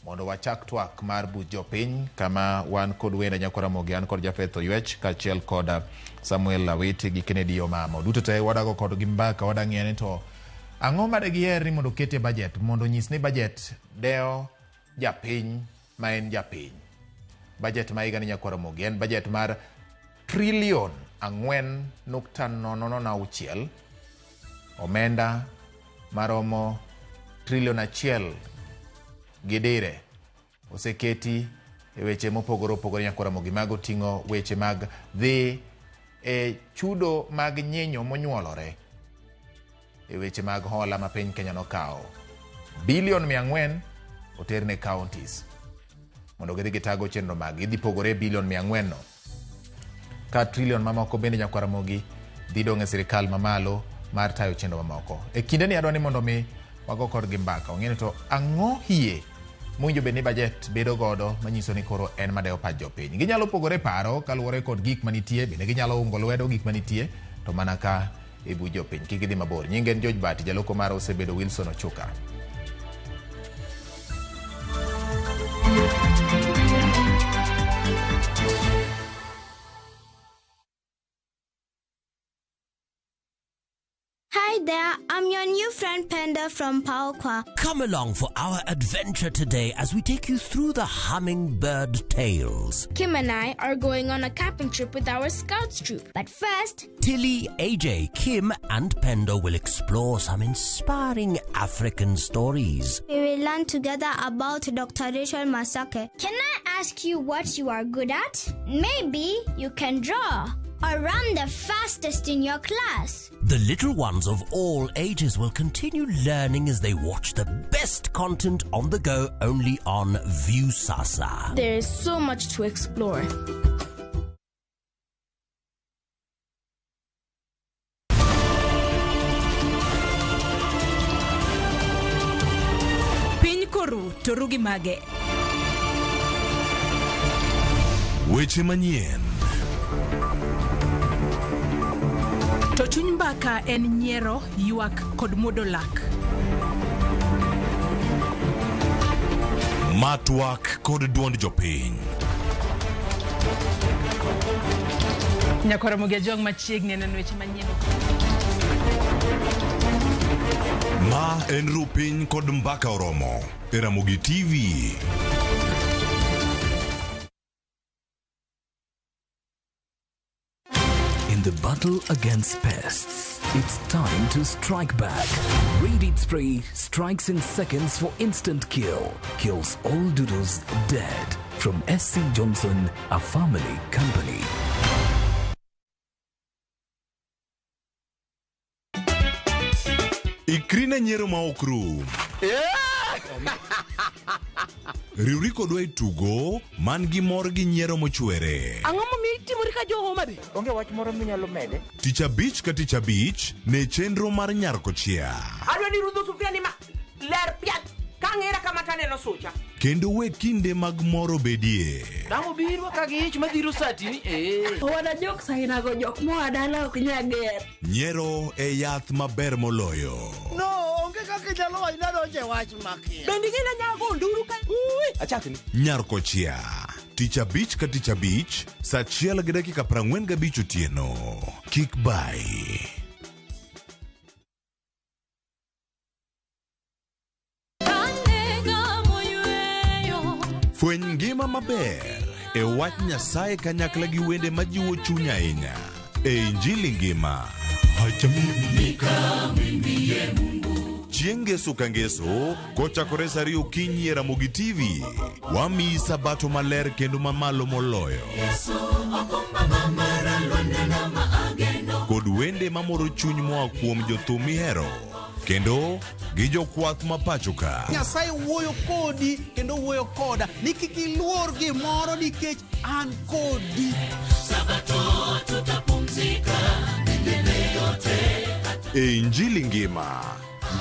mondo wachak twak mar buch jopiny kama wan kod wenda nyakwar Ramogi, an kod Jafeth Oywech kaachiel kod Samuel Awiti gi Kennedy Omamo. Duto te wadago kodgi mbaka, wadang'iyo ni to ang'o ma digiher ni mondo oket e budget mondo onyis ni budget dewo japiny ma en japiny. Budget ma higani nyakwar Ramogi en budget mar trilion 4.006, omenda maromo trilion 1 gi dire oseketi e weche mopogore opogore nyakwar Ramogi. Mago ting'o weche mag dhi e chudo mag nyinyo monyuolore e weche mag hola ma piny Kenya nokawo. Bilion 400 oter ne counties mondo gidhi gitago chenro mag idhi pogore bilion 400 no ka trilion mamoko bende nyakwar Ramogi dhi dong' e sirikal mamalo mar tayo chenro mamoko. E kindeni adwa ni mondo mi wago kodgi mbaka ong'e ni to ang'o hie mowinjo bed ni budget bedo godo manyiso ni koro en madewo pach jopiny. Ginyalo pogore paro kaluwore kod gik manitie, bende ginyalo ungo lwedo gik manitie to mana ka e buch jopiny. Kik gidhi mabor. Nyinge en George Bati, jaloko mara osebedo Wilson Ochuka. Hi there, I'm your new friend Penda from Paokwa. Come along for our adventure today as we take you through the hummingbird tales. Kim and I are going on a camping trip with our scouts troop. But first, Tilly, AJ, Kim, and Pendo will explore some inspiring African stories. We will learn together about Dr. Rachel Masake. Can I ask you what you are good at? Maybe you can draw or run the fastest in your class. The little ones of all ages will continue learning as they watch the best content on the go only on Viusasa. There is so much to explore. Piny koru to ru gi mage. Weche manyien. To chuny mbaka en nyiero, ywak kod muodo lak. Matwak kod duond jopiny. Nyakwar Ramogi Ajwang' machiegni neno weche manyien. Ma en ru piny kod mbaka oromo e Ramogi TV. In the battle against pests, it's time to strike back. Raid Spray strikes in seconds for instant kill. Kills all doodles dead. From SC Johnson, a family company. Ikri ne nyiero ma ok rum. Riwri kodwa e tugo man gi mor gi nyiero mochwere. Ang'o momiyo itimori ka jo Homa Bay? Onge wach moro minyalo mede? Tich abich ka tich abich ne chenro mar Nyar Kochia. Adwa ni rudho sufria ni ma ler piat ka ng'era kama taneno sucha. Kendo we kinde mag mor obedie. Dang' obiro ka gi ich madhiro satini eh. Owada jok sainago jok moa dala ok nyal ger. Nyiero e yath maber moloyo. No, onge kaka inyalo wacho ni adonjo e wach makia. Bende ing'e ni anyalo go nduru ka. Ui, achakni. Nyar Kochia. Tich abich ka tich abich, saa achiel gi dakika 45 otieno. Kik bai. Fweny ngima maber e wach Nyasaye kanyakla gi wende majiwo chuny ahinya e Injili ngima. Chieng' ngeso ka ngeso kochakore saa ariyo okinyi e Ramogi TV, wamiyi sabato maler kendo mamalo moloyo. Kod wende mamoro chuny moa kuom jothum mihero kendo gi jokwath ma pacho ka. Nyasaye wuoyo kodi kendo wuoyo koda ni kik iluor gimoro nikech an kodi. Sabato tutapumzika milele yote. E Injili ngima,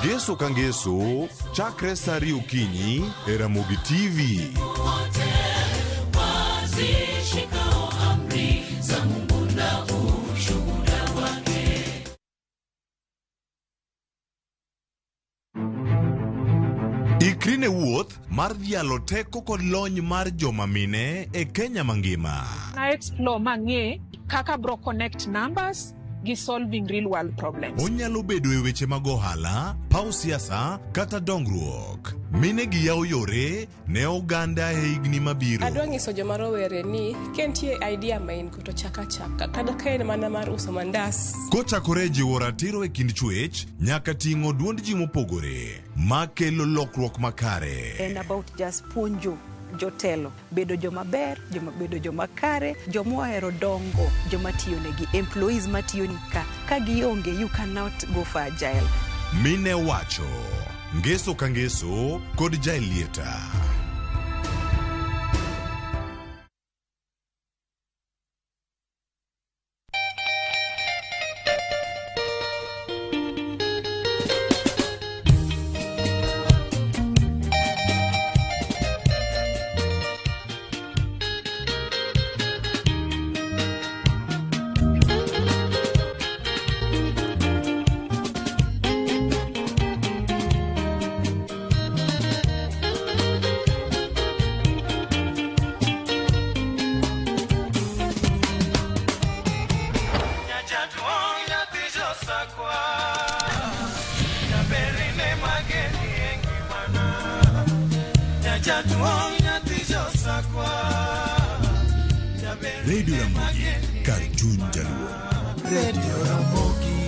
ngeso ka ngeso, chakre saa ariyo okinyi e Ramogi TV. Wote wazishikao amri za Mungu na ushuhuda wake. Ikri ne wuoth mar dhialo teko kod lony mar joma mine e Kenya mangima. Na explore mang'e kaka bro connect numbers gi solving real world problems. Onyalo bedo e weche mag ohala, paw siasa kata dongruok. Mine gi yawo yore ne oganda e higni mabiro. Adwa nyiso joma rowere ni ka nitie idea ma in go to chak achaka kata ka en mana mar uso mandas. Kochakore e jiwo ratiro e kind chwech nyaka ting'o duond ji mopogore makelo lokruok makare. En about just puonjo jotelo bedo joma ber, joma bedo joma kare, joma ohero dongo, joma tiyo negi, employees matiyo ni ka. Ka gionge, you cannot go for agile. Mine wacho ngeso ka ngeso kod Jaelieta. Jaduong' nyathi josakwa. Jaber Radio Ramogi, kar chuny Jaluo. Radio Ramogi.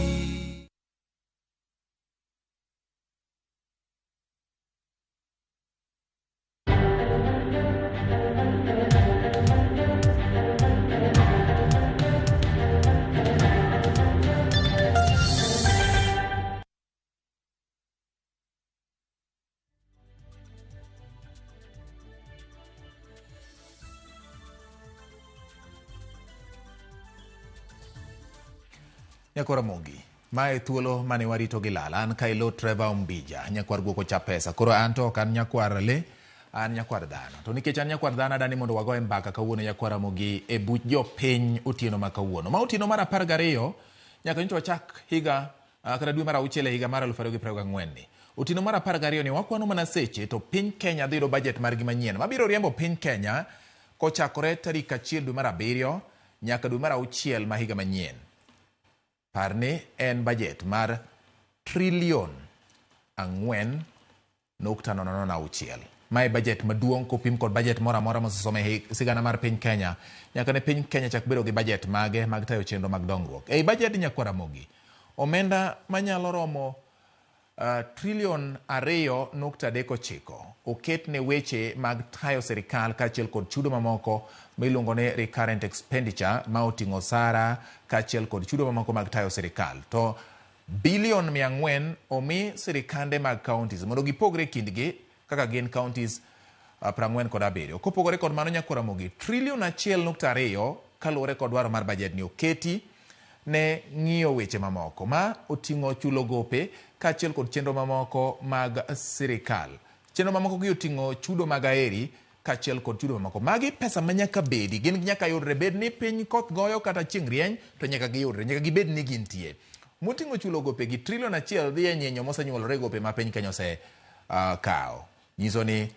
Nyakwar Ramogi, mae thuolo mane warito gi lal. An Kailo Trevor Ombija, nyakwar guok ocha pesa. Koro an to ok an nyakwar le, an nyakwar dhano. To nikech an nyakwar dhano, adani mondo wagoye mbaka kawuono nyakwar Ramogi e buch jopiny otieno ma kawuono. Ma otieno mar 12 nyaka nyocha wachak higa kata dwe mar 6 e higa mar 2024 ni. Otieno mar 12 ni wakwano mana seche to piny Kenya dhi yudo budget margi manyien mabiro riembo piny Kenya kochakore tarik 1 dwe mar 7 nyaka dwe mar 6 ma higa manyien. Par ni en budget mar trilion 4.006. Mae budget maduong' kopim kod budget moro amora mosesom e sigana mar piny Kenya. Nyaka ne piny Kenya chak bedo gi budget mage mag tayo chenro mag dongruok. Ei budget nyakwar Ramogi, omenda manyalo romo trilion 2.39 oket ne weche mag tayo sirikal kaachiel kod chudo mamoko miluongo ni recurrent expenditure ma oting'o osara kaachiel kod chudo mamoko mag tayo sirikal. To bilion 400 omi sirikande mag counties mondo gipogre kindgi kaka gin counties 47. Kopogore kod mano nyakwar Ramogi, trilion 1.2 kaluwore kod dwaro mar budget ni oketi ne ng'iyo weche mamoko ma oting'o chulo gope kaachiel kod chenro mamoko mag sirikal. Chenro mamoko gi oting'o chudo mag aeri kaachiel kod chudo mamoko. Magi pesa ma nyaka bedi, gin nyaka yudre, bed ni piny koth goyo kata chieng' rieny to nyaka giyudre, nyaka gibed ni gintie. Moting'o chulo gope gi trilion 1 dhi e nyinyo mosenyuolore gope ma piny Kenya ose kawo. Nyiso ni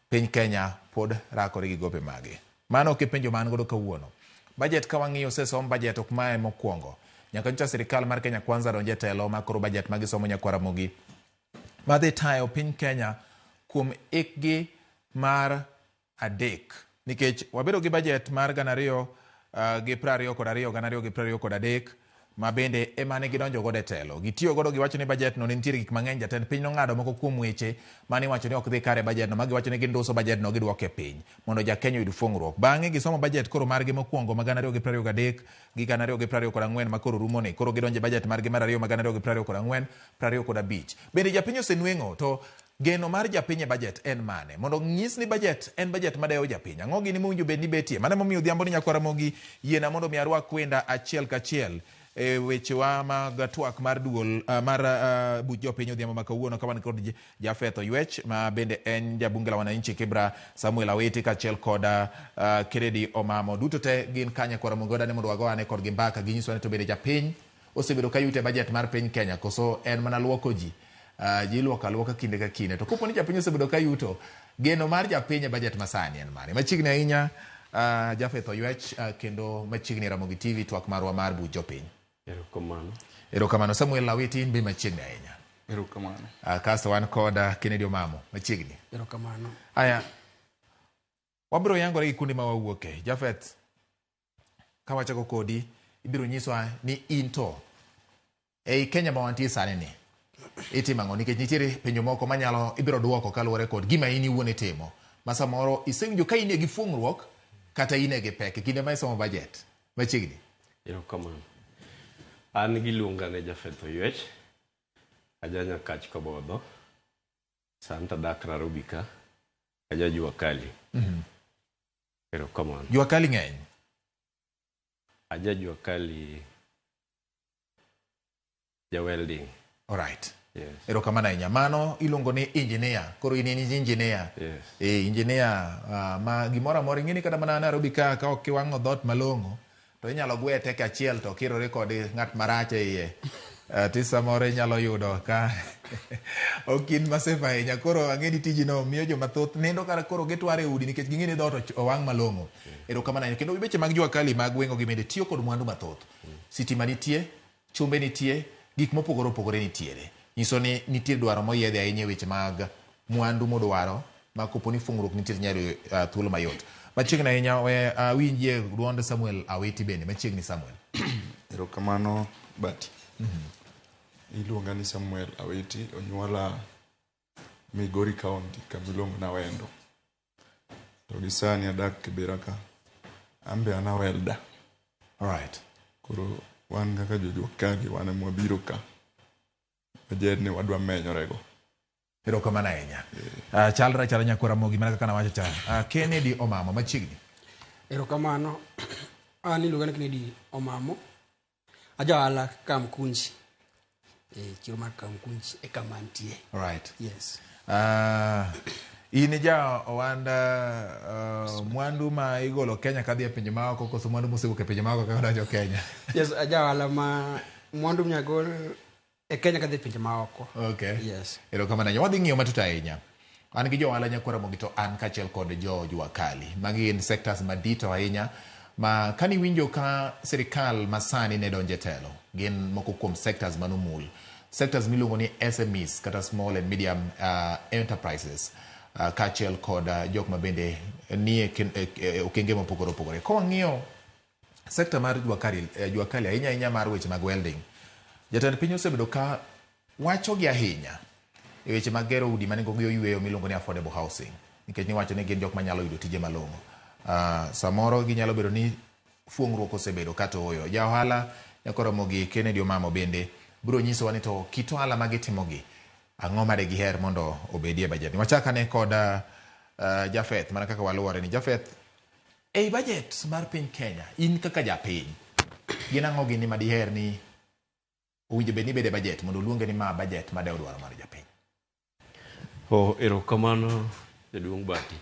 piny Kenya pod rakore gi gope mage. Mano ok e penjo ma an godo kawuono. Budget ka wang'iyo osesom budget ok mae mokwongo. Nyaka nyocha sirikal mar Kenya Kwanza donje e telo ma koro budget ma gisomo nyakwar Ramogi madhi tayo piny Kenya kuom ikgi mar 3. Nikech wabedo gi budget mar 2022 2023 ma bende ema ne gidonjo godo e telo. Gitiyo godo giwacho ni budget no ne nitiere gik mang'eny, jatend piny nong'ado moko kuom weche mane iwacho ni ok dhi kare e budget no, ma giwacho ni ginduso budget no giduoke piny mondo ja Kenya oyud fuong'ruok. Bang'e gisomo budget koro margi mokwongo ma 2023 gi 2024 ma koro rumo ni. Koro gidonjo e budget margi mar 2 ma 2024 25. Bende japiny osenweng'o to geno mar japiny e budget en mane? Mondo nyis ni budget en budget madewo japiny. Ang'o gini mowinjo bed ni betie? Mano emomiyo odhiambo ni nyakwar Ramogi yiena mondo mi arwak wenda achiel kachiel e wechewa mag twak mar duol mar buch jopiny odhiambo ma kawuono ka wan kod Jafeth Oywech ma bende en jabunge la wananchi Kibra Samuel Awiti kaachiel kod Kennedy Omamo. Duto te gin ka nyakwar Ramogi wadani mondo wago ane kodgi mbaka ginyiswa ni to bende japiny osebedo ka yuto e budget mar piny Kenya koso en mana luoko ji. Ji iluoko aluoka kinde ka kinde. To kopo ni japiny osebedo ka yuto, geno mar japiny e budget masani en mane? Machiegni ahinya Jafeth Oywech kendo machiegni Ramogi TV twak marwa mar buch jopiny. Erokamano. Erokamano Samuel Awiti in be machiegni ahinya. Erokamano. Kasto wan kod Kennedy Omamo machiegni. Erokamano. Aya, wabiro yangore gi kuonde ma wawuoke. Jafeth, ka wachako kodi, ibiro nyiswa ni in to ei Kenya ma wantie sani ni itimo ang'o? Nikech nitiere penjo moko manyalo ibiro duoko kaluwore kod gima in iwuon itimo. Ma samoro isewinjo ka in gi fuong'ruok kata in gi pek e kinde ma isomo budget. Machiegni. Erokamano. An giluonga ne Jafeth Oywech, aja Nyakach Kobodho, sani to adak Nairobi ka, aja Jua Kali. Erokamano. Jua Kali ng'eny? Aja Jua Kali ja welding. Alright. Yes. Erokamano ahinya. Mano iluongo ni engineer. Koro in engineer. Yes. Engineer ma gimoro amora ing'e ni kata mana Nairobi ka ka ok iwang'o dhoot malong'o to inyalo gwe teke achiel to kirore kod ng'at marach e iye. Ti samoro inyalo yudo ka ok in masef ahinya. Koro ang'e ni tijino miyo joma thoth nindo kata koro gitware e udi nikech ging'e ni dhoot owang' malong'o. Erokamano ahinya. Kendo weche mag jua kali mag weng'o gi bende tiyo kod mwandu mathoth. Sitima nitie, chumbe nitie, gik mopogore opogore nitiere. Nyiso ni nitie dwaro moyiedhi ahinya e weche mag mwandu modwaro ma kopo ni fungruok nitie to inyalo yudo thuolo mayot. Machiegni ahinya we awinjie duond Samuel Awiti bende machiegni Samuel. Erokamano Bati. Iluonga ni Samuel Awiti, onyuola Migori County kama iluongo ni Awendo. To gi sani adak Kibera ka. An be an a welder. Alright. Koro wan kaka jojua kali wan ema wabiro ka. Bajet ni wadwa menyorego. Erokamano ahinya. Chalre achala nyakwar Ramogi mana kaka nawacho cha. Kennedy Omamo machiegni. Erokamano. An iluonga ni Kennedy Omamo. Aja ohala Kamkunji. E chiro mar Kamkunji e kama antie. Alright. Yes. In ja ohanda mwandu ma igolo Kenya kadhi e pinje maoko koso mwandu mosewuok e pinje maoko ka donjo Kenya? Yes, aja ohala ma mwandu minyagol e Kenya kadhi e pinje maoko. Okay. Yes. Erokamano ahinya. Wadhi ng'iyo matut ahinya. An gi jo ohala nyakwar Ramogi to an kaachiel kod jo jua kali. Magi gin sectors madito ahinya ma kaniwinjo ka sirikal masani ne donjo e telo, gin moko kuom sectors manomul. Sectors miluongo ni SMEs kata small and medium enterprises kaachiel kod jok ma bende nie okenge mopogore opogore. Ka wang'iyo sector mar jua kali ahinya ahinya mar weche mag welding, jatend piny osebedo ka wacho gi ahinya e weche mag gero udi ma nengogi oyweyo miluongo ni affordable housing nikech niwacho ni gin jok manyalo yudo tije malong'o. Samoro ginyalo bedo ni fuong'ruok osebedo kata ooyo. Ja ohala nyakwar Ramogi Kennedy Omamo bende biro nyisowa ni to kit ohala ma gitimogi ang'o ma de giher mondo obedie e budget ni. Wachak ane kod Jafeth mana kaka waluwore ni Jafeth ei budget mar piny Kenya in kaka japiny gin ang'o gini ma diher ni owinjo bed ni bedo e budget mondo oluonge ni ma budget madewo dwaro mar japiny. Oh, erokamano jaduong' Bati.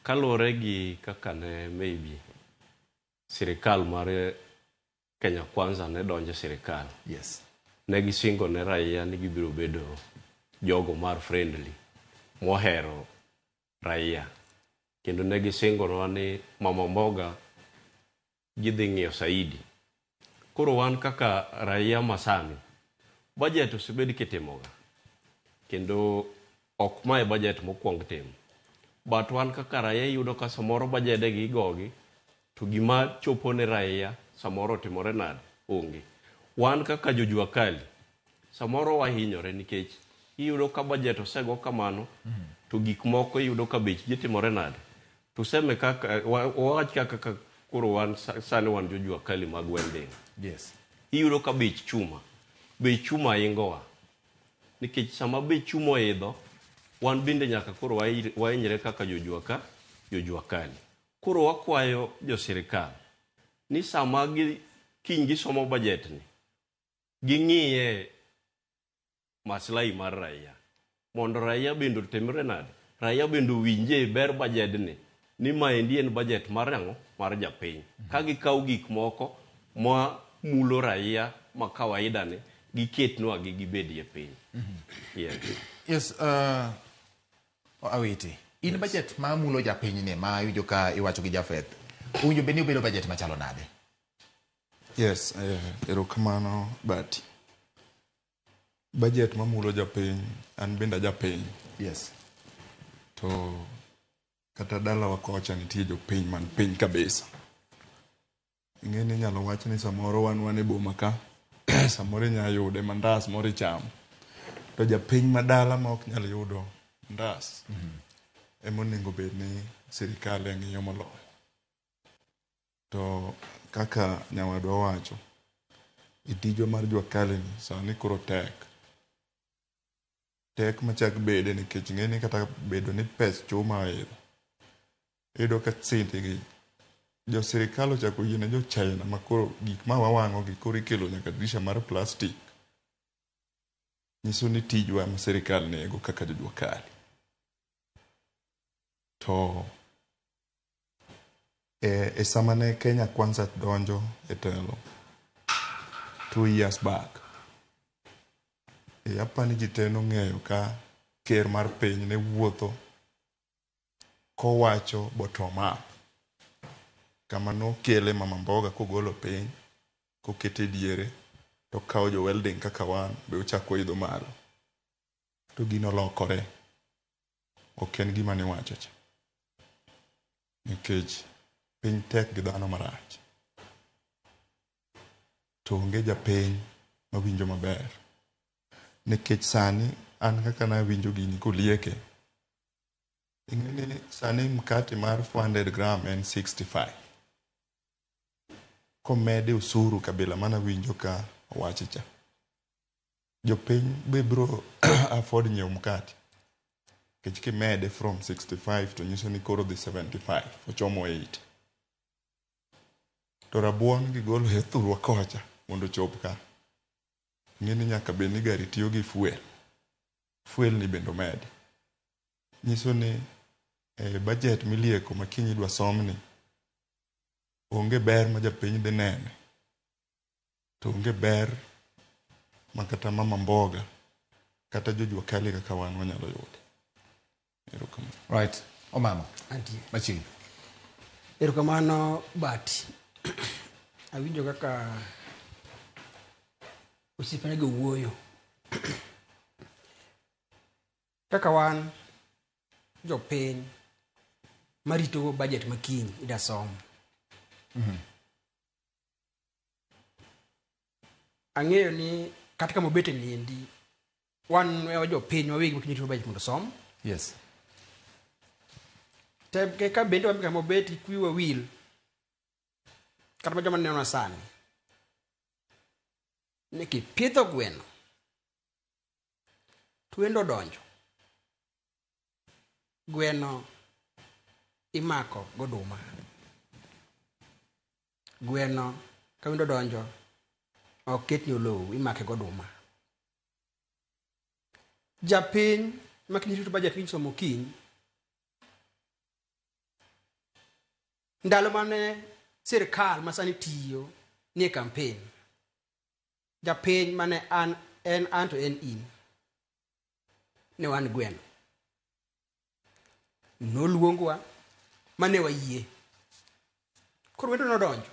Kaluwore gi kaka ne maybe sirikal mar Kenya Kwanza ne donjo e sirikal. Yes. Ne gisingo ne raia ni gibiro bedo jogo mar friendly mohero raia. Kendo ne gisingonwa ni mama mboga gidhi ng'iyo saidi. Koro wan kaka raia masani, budget osebed kitimoga. Kendo ok mae budget mokwong timo. But wan kaka raia iyudo ka samoro bajede gi igogi to gima chopo ne raia samoro otimore nade? Onge. Wan kaka jojua kali, samoro wahinyore nikech iyudo ka budget osego kamano to gik moko iyudo ka bech gi timore nade? Tuseme kaka wawach kaka ka koro wan sani wan jojua kali mag welding. Yes. Iyudo ka bech chuma ingowa. Nikech sama bech chuma oidho, wan bende nyaka koro wahinyre kaka jojua kali. Koro wakwayo jo sirikal ni sama gi kiny gisomo budget ni, ging'iye maslahi mar raia. Mondo raia bende otimre nade? Raia bende owinje ber budget ni maendi en budget mar ang'o? Mar japiny. Ka gikawo gik moko ma mulo raia ma kawaida ni, giketnwa gi gibedie piny. Yes. Yes, Awiti. In budget ma mulo japiny ni ma iwinjo ka iwacho gi Jafeth, owinjo bed ni obedo budget machalo nade? Yes, erokamano Bati. Budget mamulo japiny, an bende ajapiny. Yes. To kata dalawa kocha nitie jopiny man piny kabisa. Ing'e ni inyalo wach ni samoro wan e boma ka, samoro inya yude mandas moro ichamo. To japiny madala ma ok nyal yudo mandas, ema onego bed ni sirikal e ng'iyo moloyo. To kaka nyawadwa wacho, e tijwa mar jua kali ni sani koro tek. Tek machak bede nikech ing'e ni kata bedo ni pes chuma oidho. Iyudo ka sende gi jo sirikal ochako yiene jo China ma koro gik ma wawang'o gi koro ikelo nyaka dirisha mar plastic. Nyiso ni tijwa ma sirikal nego kaka jojua kali. To e sama ne Kenya Kwanza donjo e telo 2 years back, e apani ji te nong'eyo ka ker mar piny ne wuotho kowacho bottom up. Kama nokele mama mboga kogolo piny kokete diere tokawo jo welding kaka wan be ochako idho malo. To gino olokore. Ok en gima niwacho cha. Nikech piny tek gi dhano marach. To onge japiny mawinjo maber. Nikech sani an kaka nawinjo gini kolieke, ing'e ni sani mkate mar 400 gram en 65. Komede osuru kabila manawinjo ka owachi cha. Jopiny be bro afford nyiewo mkate. Nikech kimede from 65 to nyiso ni koro dhi 75, ochomo 80. To rabuon gigolo e thurwa kocha mondo ochop ka. Ing'e ni nyaka bed ni gari tiyo gi fuel. Fuel ni bende omedi. Nyiso ni e budget milieko ma kiny idwa somni, onge ber ma japiny dhi nene. To onge ber ma kata mama mboga kata jojua kali kaka wan wanyalo yudo. Erokamano. Right. Omamo. Antie. Machiegni. Erokamano Bati. Awinjo kaka osiepena go wuoyo. Kaka wan jopiny marito budget ma kiny ida som. Ang'eyo ni kata kama obete niendi wan e jopiny wawegi ma kiny rito budget mondo som. Yes. Tem ka bende wan kama obet kik wiwa wil kata ma joma neno sani ni kipidho gweno to wendo odonjo gweno imako goduma. Gweno ka wendo odonjo ok ketni olowo, imake goduma. Japiny ma kiny rito budget kiny somo kiny, ndalo mane sirikal masani tiyo nie campaign, japiny mane an en an to en in, ne wan gweno. Noluongwa mane wayie. Koro wendo nodonjo.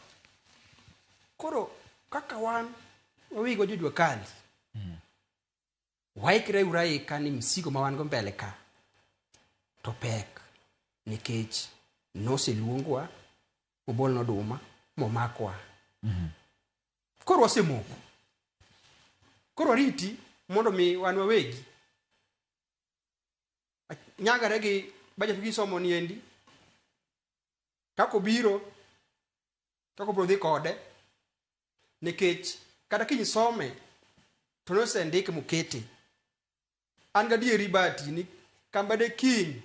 Koro kaka wan wawegi wa jojua kali, waikre uru aika ni msigo ma wan go mbele ka to pek nikech noseluongwa mobolnwa oduma momakwa. Koro wasemoko. Koro wariti mondo mi wan wawegi nyagare gi budget gisomo niendi kaka obiro kaka obiro dhi kode nikech kata kiny some to nosendike mokete. An gadieri Bati ni kamba de kiny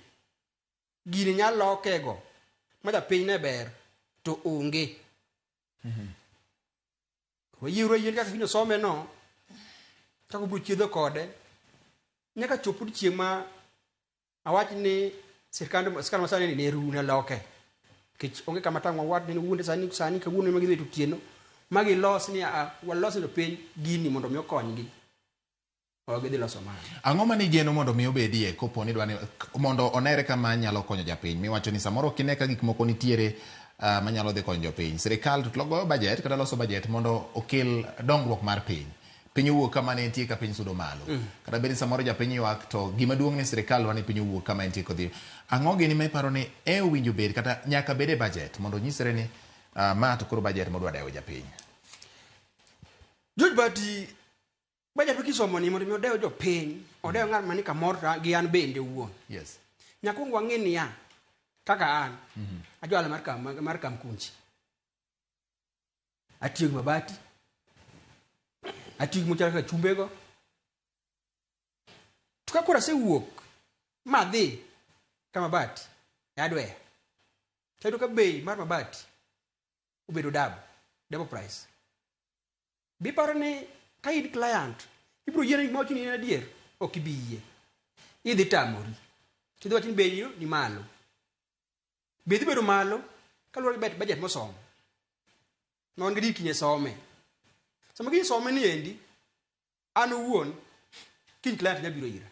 gini nyalo lokego ma japiny ne ber to onge. Wayiero yien kaka kiny osome no kaka obiro chiedho kode nyaka chop odiochieng' ma awach ni sirkand masani ni ne ru ne loke. Nikech onge kama tang' wawach ni wuonde sani sani kawuono ema gidhi to otieno ma gilos ni a walos ne jopiny gini mondo mi okonygi. Ok gidhi loso mano. Ang'o mane igeno mondo mi obedie kopo ni idwa ni mondo onere kama nyalo konyo japiny? Miwacho ni samoro ok ine ka gik moko nitiere manyalo dhi konyo jopiny. Sirikal to goyo budget kata loso budget mondo okel dongruok mar piny. Piny owuok kama ne entie ka piny sudo malo. Kata bed ni samoro japiny ywak to gima duong' ni sirikal dwa ni piny owuok kama entie kodhi. Ang'o gini ma iparo ni e owinjo bed kata nyaka bed e budget mondo onyisre ni ma to koro budget modwa dewo japiny. George Bati, budget mikisomo ni mondo mi odew jopiny, odew ng'at mani kamoro to gi an bende owuon. Yes. Nyaka kuong wang'e niya, kaka an, ajohala mar Kamkunji. Atiyo gi mabati, atiyo gi mochalo kaka chumbego. To ka koro asewuok madhi ka mabati e hardware, tayudo ka bei mar mabati obedo double price. Biparo ni ka in client, ibiro yiene gik mawacho ni en adier, ok ibi yie. Idhi tamori. Tidhi wacho ni bei ni malo. Bei dhi bedo malo kaluwore gi budget mosomo. Ma wan gi kiny some. Sama kiny some ni endi, an owuon kiny client nyalo biro ira.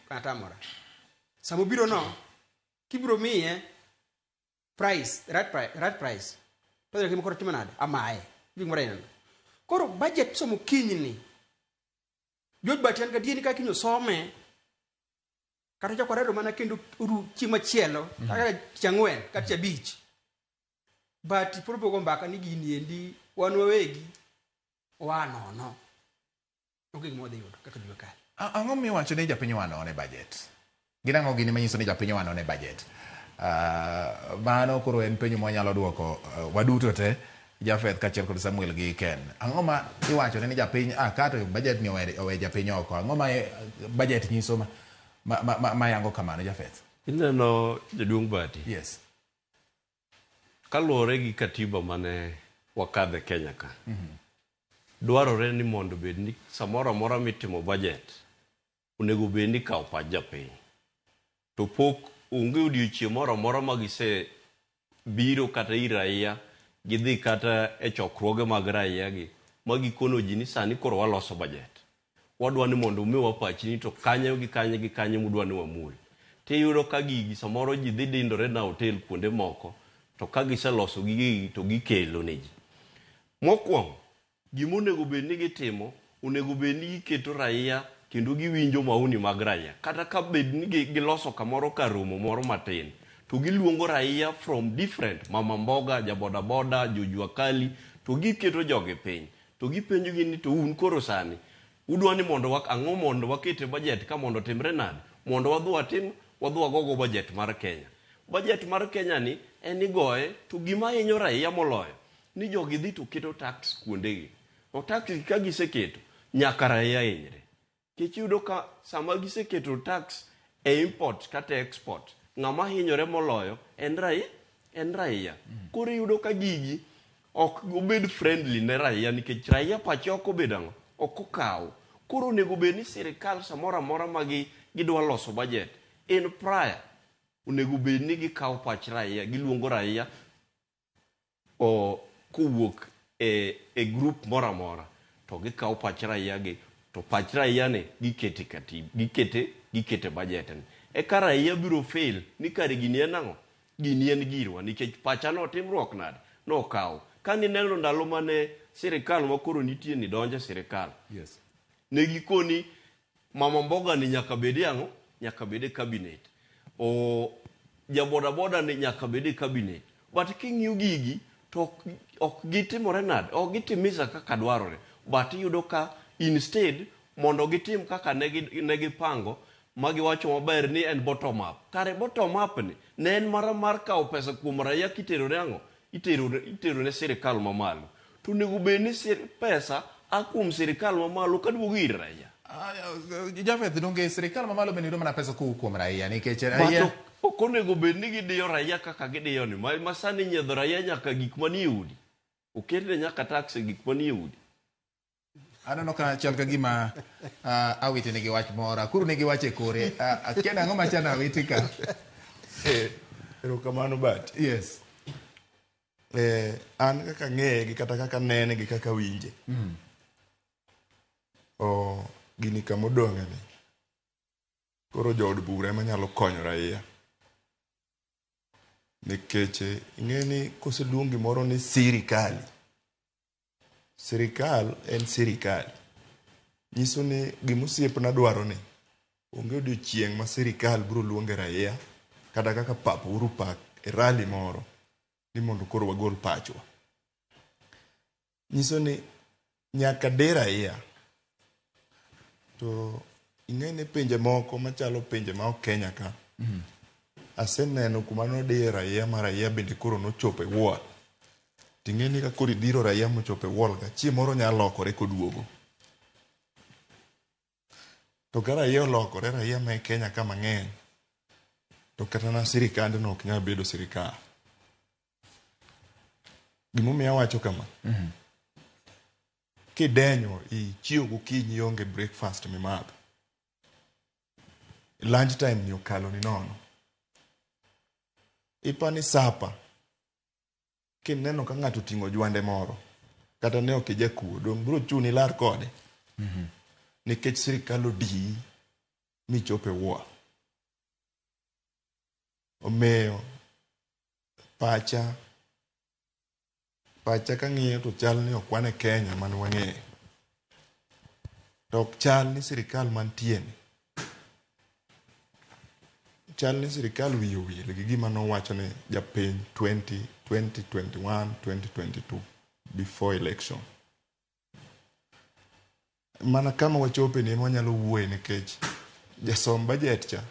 Kata tamora. Sama obiro no, kibiro miye price, right price. To dhi koro timo nade? Amaye. Gik moro aina no. Koro budget somo kiny ni, George Bati an gadier ni ka kiny osome, Kata chak waredo mana kendo ru chieng' machielo, kaka tich ang'wen kata tich abich. But pod wago mbaka ni gini endi wan wawegi oa nono. Onge gima wadhi yudo kaka jua kali. Ang'o miwacho ni japiny oa nono e budget? Gin ang'o gini manyiso ni japiny oa nono e budget? Mano koro en penjo mwanyalo duoko waduto te, Jafeth kaachiel kod Samuel gi Ken. Ang'o ma iwacho ni japiny ka to budget ni owe japiny oko? Ang'o ma budget nyiso ma yango kamano, Jafeth? Ineno jaduong' Bati. Yes. Kaluwore gi katiba mane wakadhe Kenya ka. Dwarore ni mondo bed ni samoro amora mitimo budget onego bed ni ikawo pach japiny. To pok onge odiochieng' moro amora ma gise biro kata ir raia gidhi kata e chokruoge mag raia gi ma gikono ji ni sani koro waloso budget. Wadwa ni mondo umiwa pachi ni to kanye gi kanye gi kanye mudwa ni wamul. Tiyudo ka gigi samoro ji dhi dindore na hotel kuonde moko to ka giseloso gigegi to gikelo ne ji. Mokwongo, gima onego bed ni gitimo, onego bed ni giketo raia kendo giwinjo maoni mag raia. Kata ka bed ni giloso kamoro kar romo moro matin, to giluongo raia from different, mama mboga, ja boda boda, jojua kali, to giketo jogi piny. To gipenjo gi ni to un koro sani, udwa ni mondo ang'o mondo waket e budget ka mondo otimre nade? Mondo wadhi watim, wadhi wagogo budget mar Kenya. Budget mar Kenya ni en igoye to gima hinyo raia moloyo ni jogi dhi to keto tax kuondegi. To tax ka giseketo, nyaka raia hinyre. Nikech iyudo ka sama giseketo tax e import kata export, ng'ama hinyore moloyo en raia, en raia. Koro iyudo ka gigi ok obed friendly ne raia nikech raia pache ok obedo ang'o? Ok okaw. Koro onego bed ni sirikal samoro amora ma gidwa loso budget in prior, onego bed ni gikawo pach raia, giluongo raia kowuok e group moro amora to gikawo pach raia gi to pach raia ni gikete katiba, gikete budget ni. Eka raia biro fail ni kare gini en ang'o? Gini en girwa nikech pacha notimruok nade? Nokaw. Ka nineno ndalo mane sirikal ma koro nitie ni donjo e sirikal. Yes. Ne gikoni mama mboga ni nyaka bed e ang'o? Nyaka bed e cabinet. O ja boda boda ni nyaka bed e cabinet. But king'iyo gigi to ok gitimore nade? Ok gitimisa kaka dwarore. But iyudo ka instead mondo gitim kaka ne gipango ma giwacho maber ni en bottom up. Kare bottom up ni ne en mara mar kawo pesa kuom raia kitero ne ang'o? Itero ne sirikal mamalo. To onego bed ni pesa a kuom sirikal mamalo kaduogo ir raia. Jafeth, donge sirikal mamalo bende yudo mana pesa kowuok kuom raia nikech raia But ok onego bed ni gidiyo raia kaka gidiyo ni. Ma sani nyiedho raia nyaka gik manie udi. Oketne nyaka tax e gik manie udi. Aneno ka chal ka gima Awiti nigi wach moro. Akuru nigi wach e kore. Akia nang'o machando Awiti ka? Erokamano Bati. Yes. An kaka ng'eye gi kata kaka nene gi kaka winje. Gini kamodong'e ni. Koro jood bura ema nyalo konyo raia. Nikech ing'e ni koseluong gimoro ni sirikali. Sirikal en sirikal. Nyiso ni gima osiepna dwaro ni onge odiochieng' ma sirikal biro luonge raia kata kaka pap Uhuru Park e rally moro ni mondo koro wagol pachwa. Nyiso ni nyaka de raia. To ing'e ni pinje moko machalo pinje ma ok Kenya ka, aseneno kuma nodiye raia ma raia bende koro nochopo e wall. Ting'e ni ka koro idhiro raia mochopo e wall ka, chieng' moro nyalo lokore koduogo. To ka raia olokore, raia ma e Kenya ka mang'eny, to kata na sirikandno ok nyal bedo sirikal. Gimomiyo awacho kama, kidenyo ichiew gokinyi ionge breakfast mimadho, lunch time ni okalo ni nono. Ipa ni sapa, kineno ka ng'ato oting'o jwande moro, kata ne ok ijakuo, dong' biro chuni ilar kode. Nikech sirikal odiyi michop e wall. Omiyo pacha kang'iyo to chal ni ok wan e Kenya mane wang'eyo. To ok chal ni sirikal mantie ni Chal ni sirikal wiye owil gi gima nowacho ne japiny 20, 2021, 2022 before election. Mana kama wachope ni ema wanyalo wuoye nikech jasom budget cha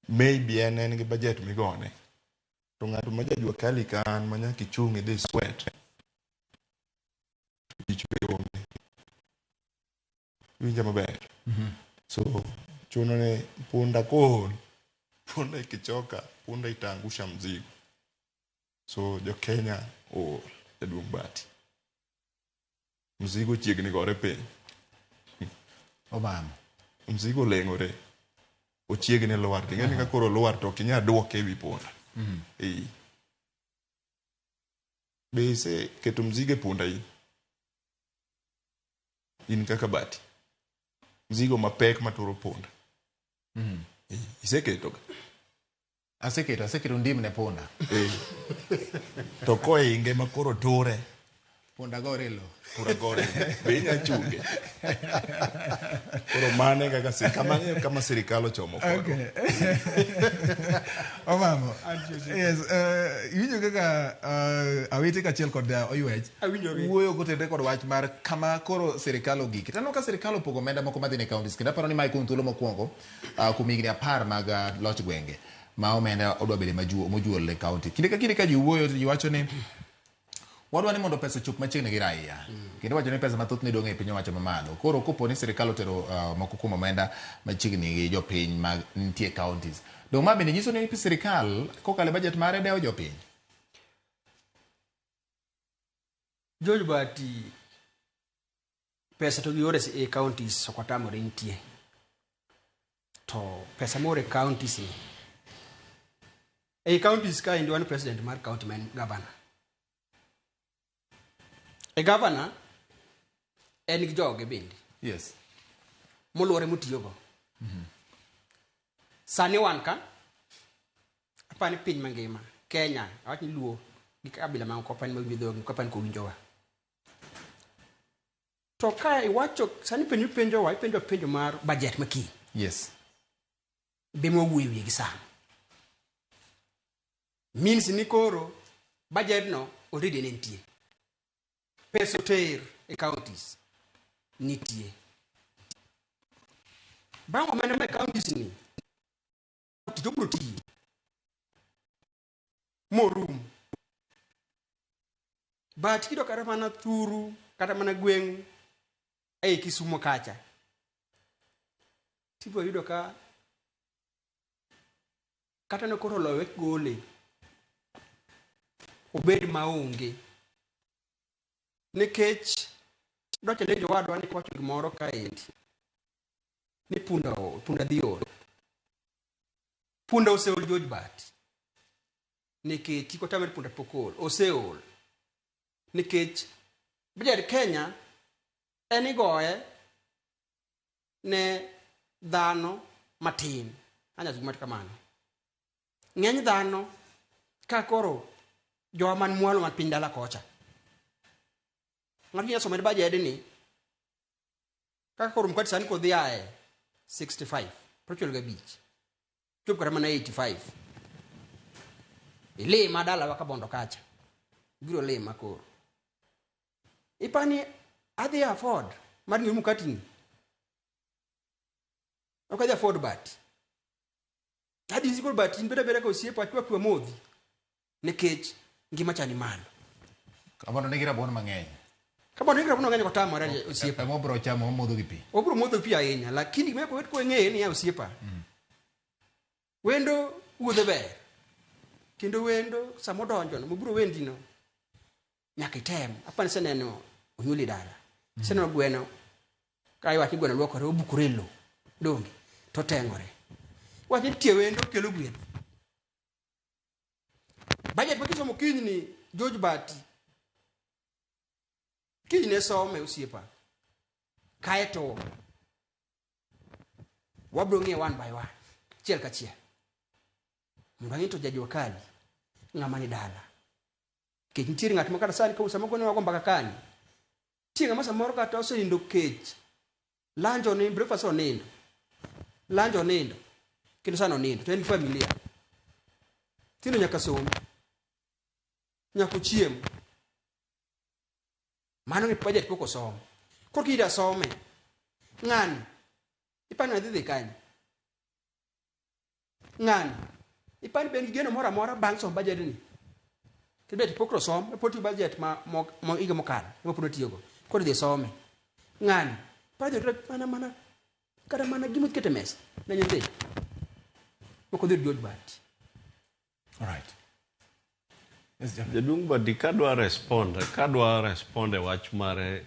maybe en en gi budget migone. To ng'ato ma jajua kali ka an ma nyaka ichung' idhi sweat. Tich be onge. Iwinja maber? So chuno ni punda kool, punda ikichoka, punda itaangusha mzigo. So jo Kenya ool, jaduong' Bati. Mzigo chiegni gore piny. Obama. Mzigo oleng'ore. Ochiegni lwar. Ting'e ni ka koro olwar to ok inyal duoke ewi punda. Ee. Be iseketo mzigo e punda in? In kaka Bati. Mzigo mapek maturo punda. Ee, iseketo ga? Aseketo, aseketo ndim ne punda. Ee. To koinge ma koro ture. Punda gore e lowo. Punda gore. Be inya chunge? Koro mano e kaka kamano e kama sirikal ochomo kodwa. Okay. Omamo. Yes, iwinjo kaka Awiti kaachiel kod Oywech wuoyo kotenore kod wach mar kama koro sirikal ogik. Taneno ka sirikal opogo omenda moko madhi ne counties kendo aparo ni mae kuom thuolo mokwongo kuom higni 10 mag loch gwenge ma omenda odwa bedo mojuol e county. Kinde ka kinde ka ji wuoyo to ji wacho ni wadwa ni mondo pesa ochop machiegni gi raia. Kendo wacho ni pesa mathoth ne dong' e piny owacho mamalo. Koro kopo ni sirikal otero moko kuom omenda machiegni gi jopiny ma nitie counties. Dong' ma bende nyiso ni sirikal kokalo e budget mare dewo jopiny? George Bati, pesa to gioro e counties ok watamore nitie. To pesa moro e counties ni. Ei counties ka endi wan president mar county ma en governor. E governor en gi joge bende. Yes. Moluore motiyogo. Sani wan ka, apani piny mangima, Kenya, awach ni Luo gi kabila mamoko apani mawinjo dhogi, ok apani kowinjowa. To ka iwacho, sani penjo ipenjowa, ipenjo penjo mar budget ma kiny. Yes. Be mwawuoyo wiye gi sani. Means ni koro budget no already ne nitie. Pesa oter e counties nitie. Bang' omenda ma e counties ni, tich obiro tiyo morum. But kidok kata mana thuru, kata mana gweng' ei Kisumo kacha, tibiro yudo ka kata ne koro oloyo wek gole, obed maonge. Nikech docha ne jowadwa ni kowacho gimoro kaendi, ni punda ol, punda dhi ol. Punda oseol George Bati. Nikech kik watamre punda pok ol, oseol. Nikech budget Kenya en igoye ne dhano matin. Anyalo wacho kamano. Ng'eny dhano ka koro jowa man mwalo man piny dala kocha. Ng'ato nyalo somo budget ni kaka koro mkati sani kodhi ae 65, 65. Chop kata mana 85. Ilima dalawa Kabondo kacha. Ibiro lima koro. Ipani adhi afford mar ng'iewo mkati ni. Ok adhi afford but. Adhi sikol but in beda beda ka osiepa achwa kwa modhi. Nikech ngima cha ni malo. Kabondo nigi rabuon mang'eny. Kabondo nigi rabuon mang'eny kotamore osiepa. Ema obiro chamo omodho gi pi. Obiro modho pi ahinya, lakini gima nyaka wabed kwang'eyo ni ya osiepa. Wendo wuodhe ber. Kendo wendo sama odonjo no, mobiro wendi no, nyaka item. Apani iseneno onyuoli dala. Iseneno gweno, ka iwacho ni gweno luokore, obukore e lowo. Donge? To tengore. Wach ni tie wendo kelo gweth. Budget ma kisomo kiny ni George Bati. Kiny ne some osiepa. Kaeto wabiro ng'iye one by one. Achiel kachiel. Mondo ang'e to jajua kali ng'ama ni dala. Nikech nitiere ng'at ma kata sani ka sama gonewa go mbaka kani. Nitie ng'ama samoro kata osenindo kech. Lunch onindo, breakfast onindo. Lunch onindo. Kendo sano nindo to en gi familia. Nyithindo nyaka som. Nyaka ochiem. Mano e budget pok osom. Koro kida some. Ng'ani ipani dhi dhi kanye? Ng'ani ipani be en gi geno moro amora bang' somo budget ni? Kendo budget pok osom, pod tiyo budget ma mo higa mokalo ema pod otiyogo. Koro idhi some. Ng'ani ipani dhi mana mana kata mana gima oketo e mesa ne nyithindo. Mok odhi George Bati. All right. Yes, Jaduong' Badi kadwa respond, kadwa respond e wach mar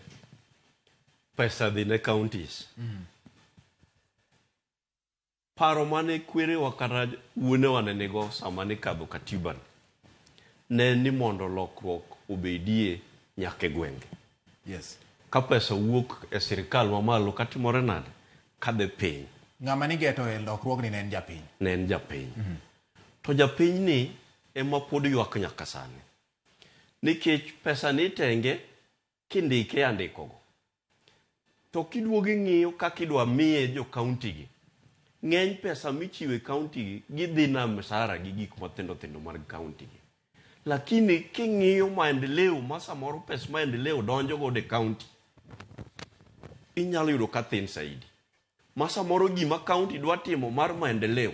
pesa dhi ne counties. Paro mane kwerewa kata wuonewa ne nigo sama nikadho katiba ni, ne ni mondo lokruok obedie nyaka e gwenge. Yes. Ka pesa wuok e sirikal mamalo katimore nade? Kadhi piny. Ng'ama nigeto e lokruogni ne en japiny. Ne en japiny. To japiny ni ema pod ywak nyaka sani. Nikech pesa ni itenge kindike e andikogo. To kiduogo ing'iyo kaka idwa miye jo county gi. Ng'eny pesa michiwo e county gi gidhi na msara gi gik mathindo thindo mag county gi. Lakini king'iyo maendeleo ma samoro pes maendeleo donjo godo e county, inyalo yudo ka thin saidi. Ma samoro gima county dwa timo mar maendeleo,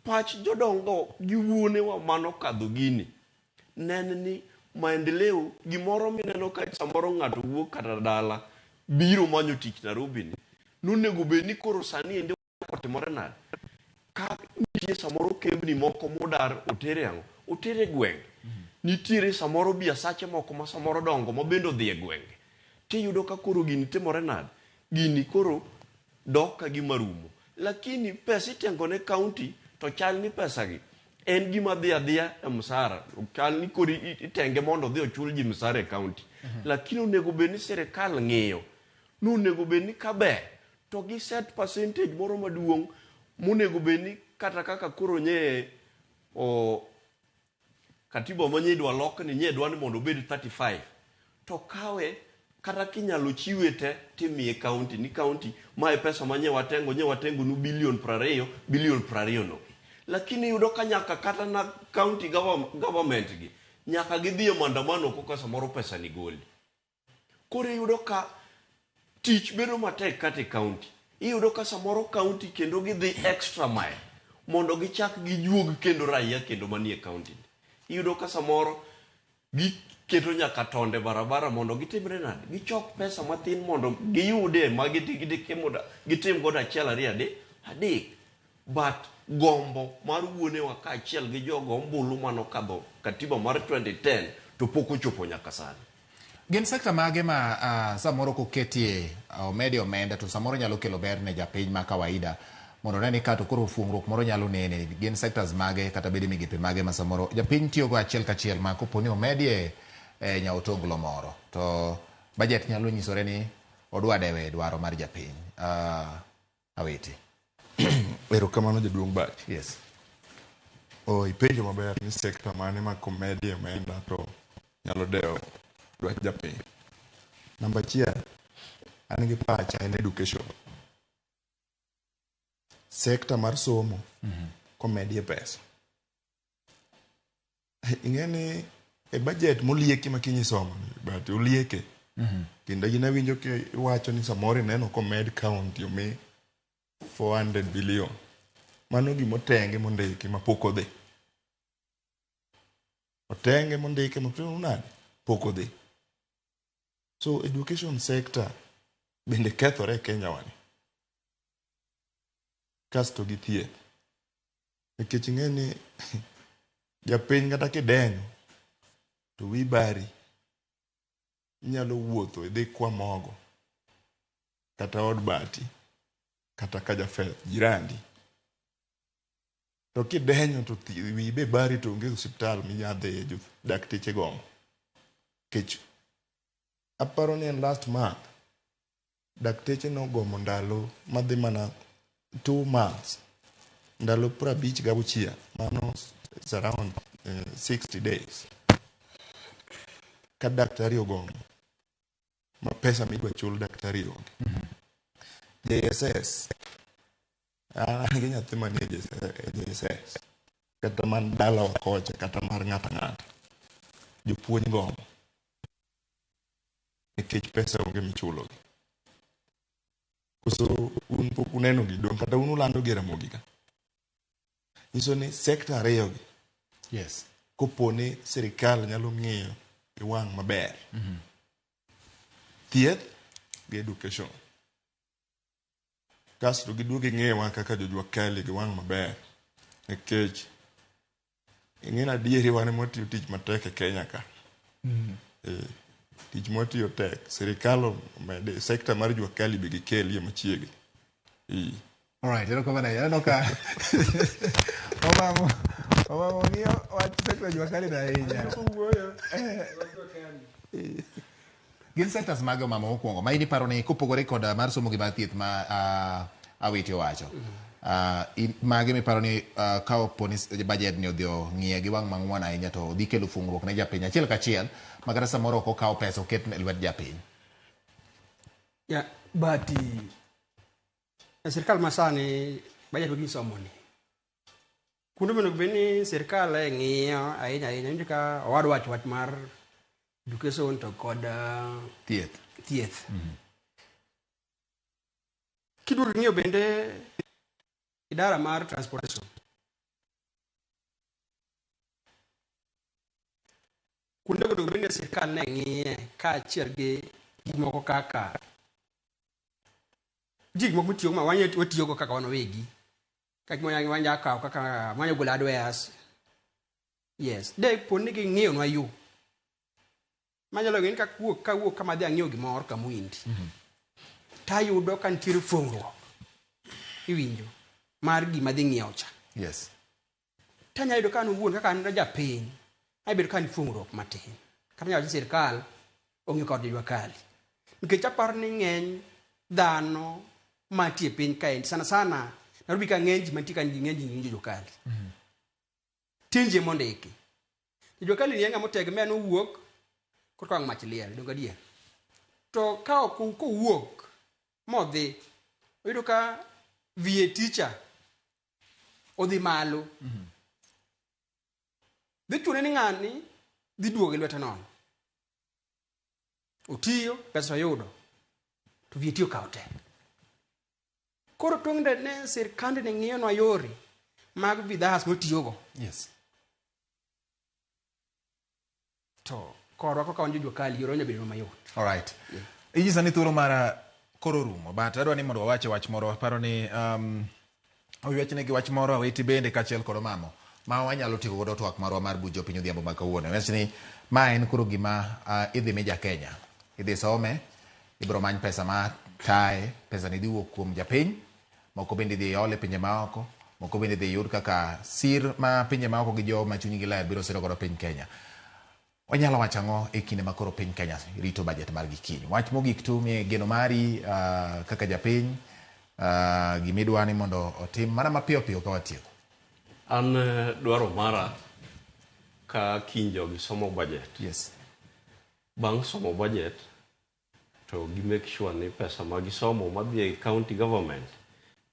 pach jodongo gi wuonewa manokadho gini, ne en ni maendeleo gimoro mineno ka samoro ng'ato wuok kata dala biro manyo tich Nairobi ni, nonego bed ni koro sani endi otimore nade? Ka nitie samoro kembni moko modar otere ang'o? Otere gwenge. Nitiere samoro biasache moko ma samoro dongo ma bende odhi e gwenge. Tiyudo ka koro gini timore nade? Gini koro dok ka gima rumo. Lakini pesa itengo ne county to chal ni pesa gi en gima dhi adhiya e msara. Chal ni koro itenge mondo odhi ochul ji msara e county. Lakini onego bed ni sirikal ng'iyo. Nonego bed ni kaber to gi set percentage moro maduong' monego bed ni kata kaka koro nye o katiba ma nye idwa lok ni nye dwa ni mondo obed 35 to kawe kata kinyalo chiwe te timiye county ni county mae pesa ma nye watengo nye watengo nu bilion 20 bilion 20 no lakini iyudo ka nyaka kata na county government gi nyaka gidhi e maandamano koka samoro pesa ni goli. Koro iyudo ka tich bedo matek kata e county. Iyudo ka samoro county kendo gidhi extra mile mondo gichak gijuog kendo raia kendo manie county ni. Iyudo ka samoro giketo nyaka tonde barabara mondo gitimre nade? Gichok pesa mathin mondo giyude ma gitim godo achiel ariyo adek adek. But gombo mar wuonewa kaachiel gi jogo ombulu manokadho katiba mar 2010 to pok ochopo nyaka sani. Gin sekta mage ma samoro koketie omedie omenda to samoro nyalo kelo ber ne japiny ma kawaida mondo one ni ka to koro fuong'ruok moro nyalo nene? Gin sectors mage kata bede migepe mage ma samoro japiny tiyogo achiel kachiel ma kopo ni omedie nya otonglo moro to budget nyalo nyisore ni odwa dewe dwaro mar japiny? Awiti. Erokamano jaduong' Bach. Yes. Oh, ipenjo maber ni sekta mane ma komedie omenda to nyalo dewo dwach japiny. Namba achiel, an gi pacha en education. Sekta mar somo komedie pesa. Ing'e ni e budget molieki ma kiny isomo ni, but olieke. Kendo in awinjo kiwacho ni samoro ineno komed county omi 400 billion. Mano gimotenge mondiki ma pok odhi. Otenge mondike ma nade? Pok odhi. So education sector bende kethore e Kenya wani. Kasto gi thieth. Nikech ing'e ni japiny kata kidenyo to wiyi bari. Inyalo wuotho idhi kwa mogo kata od bati kata ka jafeth jirandi. To kidenyo to wiyi be bari to onge osiptal minya dhiye jo dakteche gomo. Nikech aparo ni en last month dakteche nogomo ndalo madhi mana 2 months ndalo 56 mano is around 60 days ka daktari ogomo ma pesa midwa chul daktari onge. JSS An gi nyathi manie e JSS. Kata man dalawa kocha, kata mar ng'ato ang'ata. Jopuonj gomo. Nikech pesa onge michulogi. Koso un pok uneno gi dong' kata un ulando gi e Ramogi ka. Nyiso ni sekta ariyogi Yes. kopo ni sirikal nyalo ng'iyo gi wang' maber. Thieth gi education. Kasto giduog ging'iwa kaka jojua kali gi wang' maber. Nikech ing'e ni adieri wan ema watiyo tich matek e Kenya ka. Tich mwatiyo tek. Sirikal omede sekta mar jua kali be gikelie machiegni. Alright, erokamano ahinya. Aneno ka omamo omamo ng'iyo wach sekta jua kali no ahinya. Gin sectors mage omamo mokwongo ma in iparo ni kopogore kod mar somo gi mar thieth ma Awiti owacho. Mage miparo ni ka opo ni budget ni odhi ong'iye gi wang' mang'won ahinya to dhi kelo fungruok ne japiny achiel kachiel ma kata samoro ok okaw pesa oket e lwet japiny. Ya, but e sirkal masani budget ma gisomo ni kuonde monego bed ni sirkal e ng'iyo ahinya ahinya winjo ka owadwa wacho wach mar education to kod thieth thieth. Kiduogo ing'iyo bende idara mar transportation kuonde go onego bed ni sirkal ne ng'iye kaachiel gi gik moko kaka nitie gik moko mitiyogo ma watiyogo kaka wan wawegi kaka wanya kawo kaka wanya golo hardwares yes de po ni ging'iyonwa yo manyalo ng'e ni kawuok kawuok kama adhi ang'iewo gimoro kamuindi tayudo ka nitiere fong'ruok iwinjo mar gima adhi ng'iewo cha. Yes. Tanyalo yudo ka an owuon kaka an japiny abedo ka an fong'ruok matin kata nyalo wacho ni sirkal ong'iyo kod jojua kali nikech aparo ni ng'eny dhano mantie e piny kaendi sana sana Nairobi ka ng'eny ji mantie ka ng'eny ji gin jojua kali. Tinje mondiki. Jojua kali ni en ng'ama otegemea ni owuok korka wang' mach liel, donge adier? To ka ok kowuok modhi, oyudo ka VAT cha odhi malo. Dhi chune ni ng'ani dhi duogo gi lwete nono. Otiyo, pesa oyudo, to VAT okawo te. Koro tong' ne sirkand ni ng'iyonwa yore mag bidhaa mwatiyogo. Yes. To korwa kaka wan jojua kali yore onya bedo mayot. All right. Yeah. Inyisa ni thuolo mara koro rumo, but adwa ni mondo wawache wach moro. Aparo ni oywachne gi wach moro Awiti bende kaachiel kod Omamo ma wanyalo tieko godo twak marwa mar buch jopiny odhiambo ma kawuono. Wach ni ma en koro gima idhi mi ja Kenya. Idhi some, ibiro many pesa ma taye, pesa ni dhi wuok kuom japiny, moko bende idhi ol e pinje maoko, moko bende idhi yud kaka sir ma pinje maoko gi joma chunygi ler biro siro godo piny Kenya. Wanyalo wacho ang'o e kinde ma koro piny Kenya rito budget margi kiny? Wach mogik tu mi geno mari kaka japiny, gimidwa ni mondo otim mana mapiyo piyo ka watieko. An dwaro mara ka kiny jogi somo budget. Yes. Bang' somo budget to gi make sure ni pesa ma gisomo madhi e county government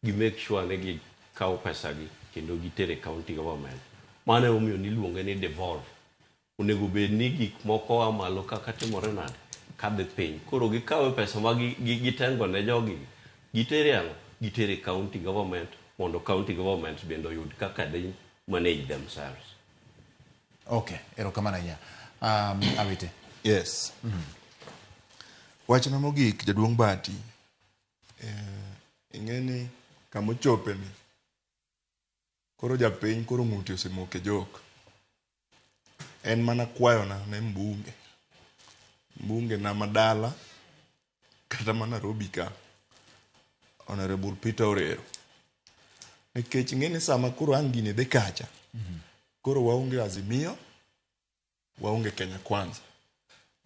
gi make sure ni gikawo pesa gi kendo gitere county government. Mano emomiyo niluonge ni devolve. Onego bed ni gik moko a malo kaka timore nade kadhi piny. Koro gikawe pesa ma gitengo ne jogi gitere ang'o? Gitere county government mondo county government bende oyud kaka they manage themselves. Okay, erokamano ahinya. Awiti. Yes. Wachna mogik jaduong' Bati, ing'e ni kamochope ni koro japiny koro ng'ute osemoko e jok. En mana kwayona ne mbunge. Mbunge na madala kata ma Nairobi ka, Honorable Peter Orero. Nikech ing'e ni sama koro ang' gini dhi kacha, koro waonge Azimio, waonge Kenya Kwanza.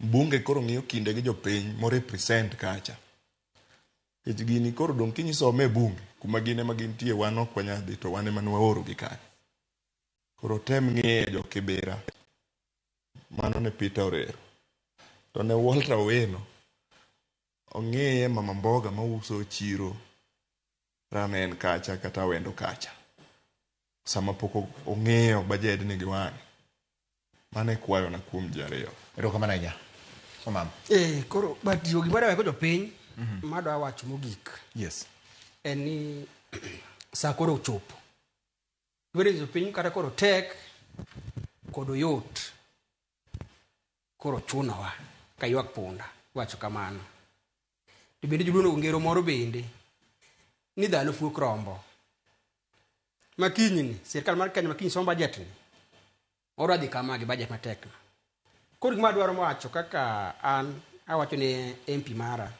Mbunge koro ng'iyo kinde gi jopiny mo represent kacha. Nikech gini koro dong' kinyisome e bunge, kuma gin ema gintie wan ok wanyal dhi to wan ema ne waoro gi kanyo. Koro tem ng'iye jo Kibera. Mano ne Peter Orero. To ne Walter Owino, ong'iye mama mboga mauso chiro Ranen kacha kata Awendo kacha. Sama pok ong'iyo bajedni gi wang'e. Mano e kwayona kuom ji ariyo. Erokamano ahinya. Omam. Eh, koro but yo gima dawe ko jopiny madwa wacho mogik Yes. en ni sa koro ochopo. Gima jopiny kata koro tek kod oyot koro chunowa ka ywak punda wacho kamano. To bende joluo onego ngero moro bende ni dhalo fuok rombo. Makinyni sirkal mar Kenya makiny somo budget ni odwa dhi kama gi budget matek no. Koro gima adwaro wacho kaka an awacho ne MP mara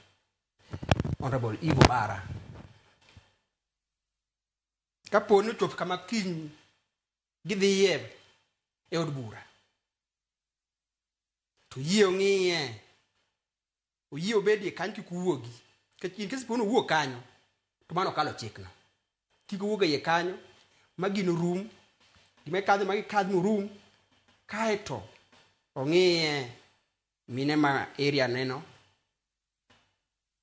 Honorable Ivo Bara kapo ni ochopo kama kiny gidhiye e od bura to yie ong'iye oyie obedie kanyo kik owuogi nikech in case po ni owuok kanyo to mano okalo chikno kik owuog e iye kanyo ma gino rum gima ikadhe ma gikadh morum kaeto ong'iye mine ma area neno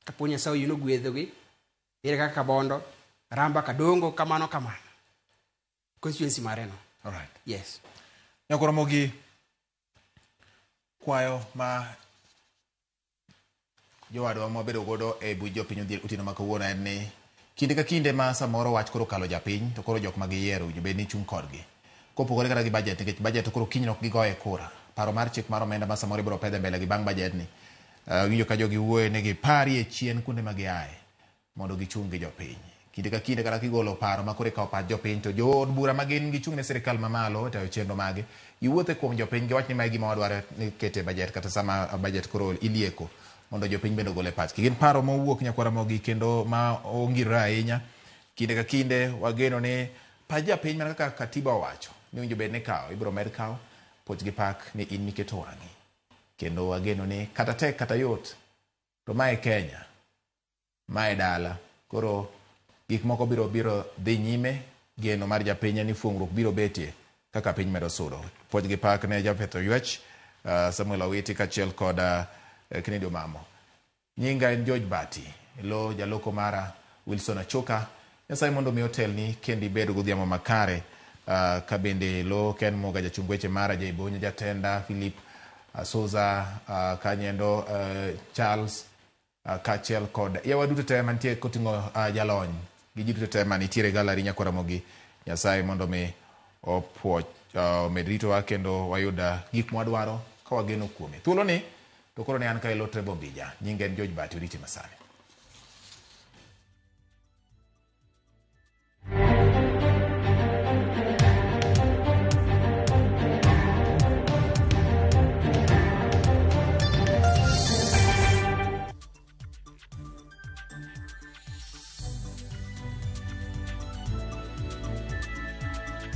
kapo Nyasaye oyie nogwedhogi ere kaka Kabondo Ramba Kadongo kamano kamano constituency mare no All right. yes Nyakoromogi kwayo ma jowadwa mwabedo godo e buch jopiny otieno ma kawuono en ni kinde ka kinde ma samoro wach koro kalo japiny to koro jok ma giyiero owinjo bed ni chung' kodgi kopogore kata gi budget nikech budget to koro kiny ok gigoye kura paro mar chik mar omenda ma samoro ibiro pedhe mbele gi bang' budget ni winjo ka jogi wuoye ni giparie chien kuonde ma giaye mondo gichung' gi jopiny kinde ka kinde kata kigolo paro ma koro ikawo pach jopiny to jood bura ma gin gichung' ne sirikal mamalo e tayo chenro mage giwuothe kuom jopiny giwach ni mae gima wadwaro ni kete budget kata sama budget koro ilieko mondo jopiny bende ogol e pachgi gin paro mowuok nyakwara mogi kendo ma ongirore ahinya kinde ka kinde wageno ni pach japiny mana kaka katiba owacho ni owinjo bed ni kawo ibiro med kawo puoch gi pak ni in miketo wang'i kendo wageno ni kata tek kata yot to mae Kenya mae dala koro gik moko biro biro dhi nyime geno mar japiny en ni fuong'ruok biro betie kaka piny medo sudo puoch gi pak ne japetho ywech Samuel Owiti kaachiel kod Kennedy Omamo nyinga en George Bati lo jaloko mara Wilson Achoka Nyasaye mondo mi otelni kendo ibed godhiambo makare ka bende lo Ken Moga jachung weche mara Jaibonyo jatenda Philip Asuza kanyendo Charles kaachiel kod yawa duto te mantie koting'o jalony gi ji duto te manitiere e gallery nyakwara Ramogi Nyasaye mondo mi opuoch omed ritowa kendo wayud gik mwadwaro ka wageno kuome thuolo ni to koro ne an ka elo Trevor Mbija nyinga en George Bati oriti masani.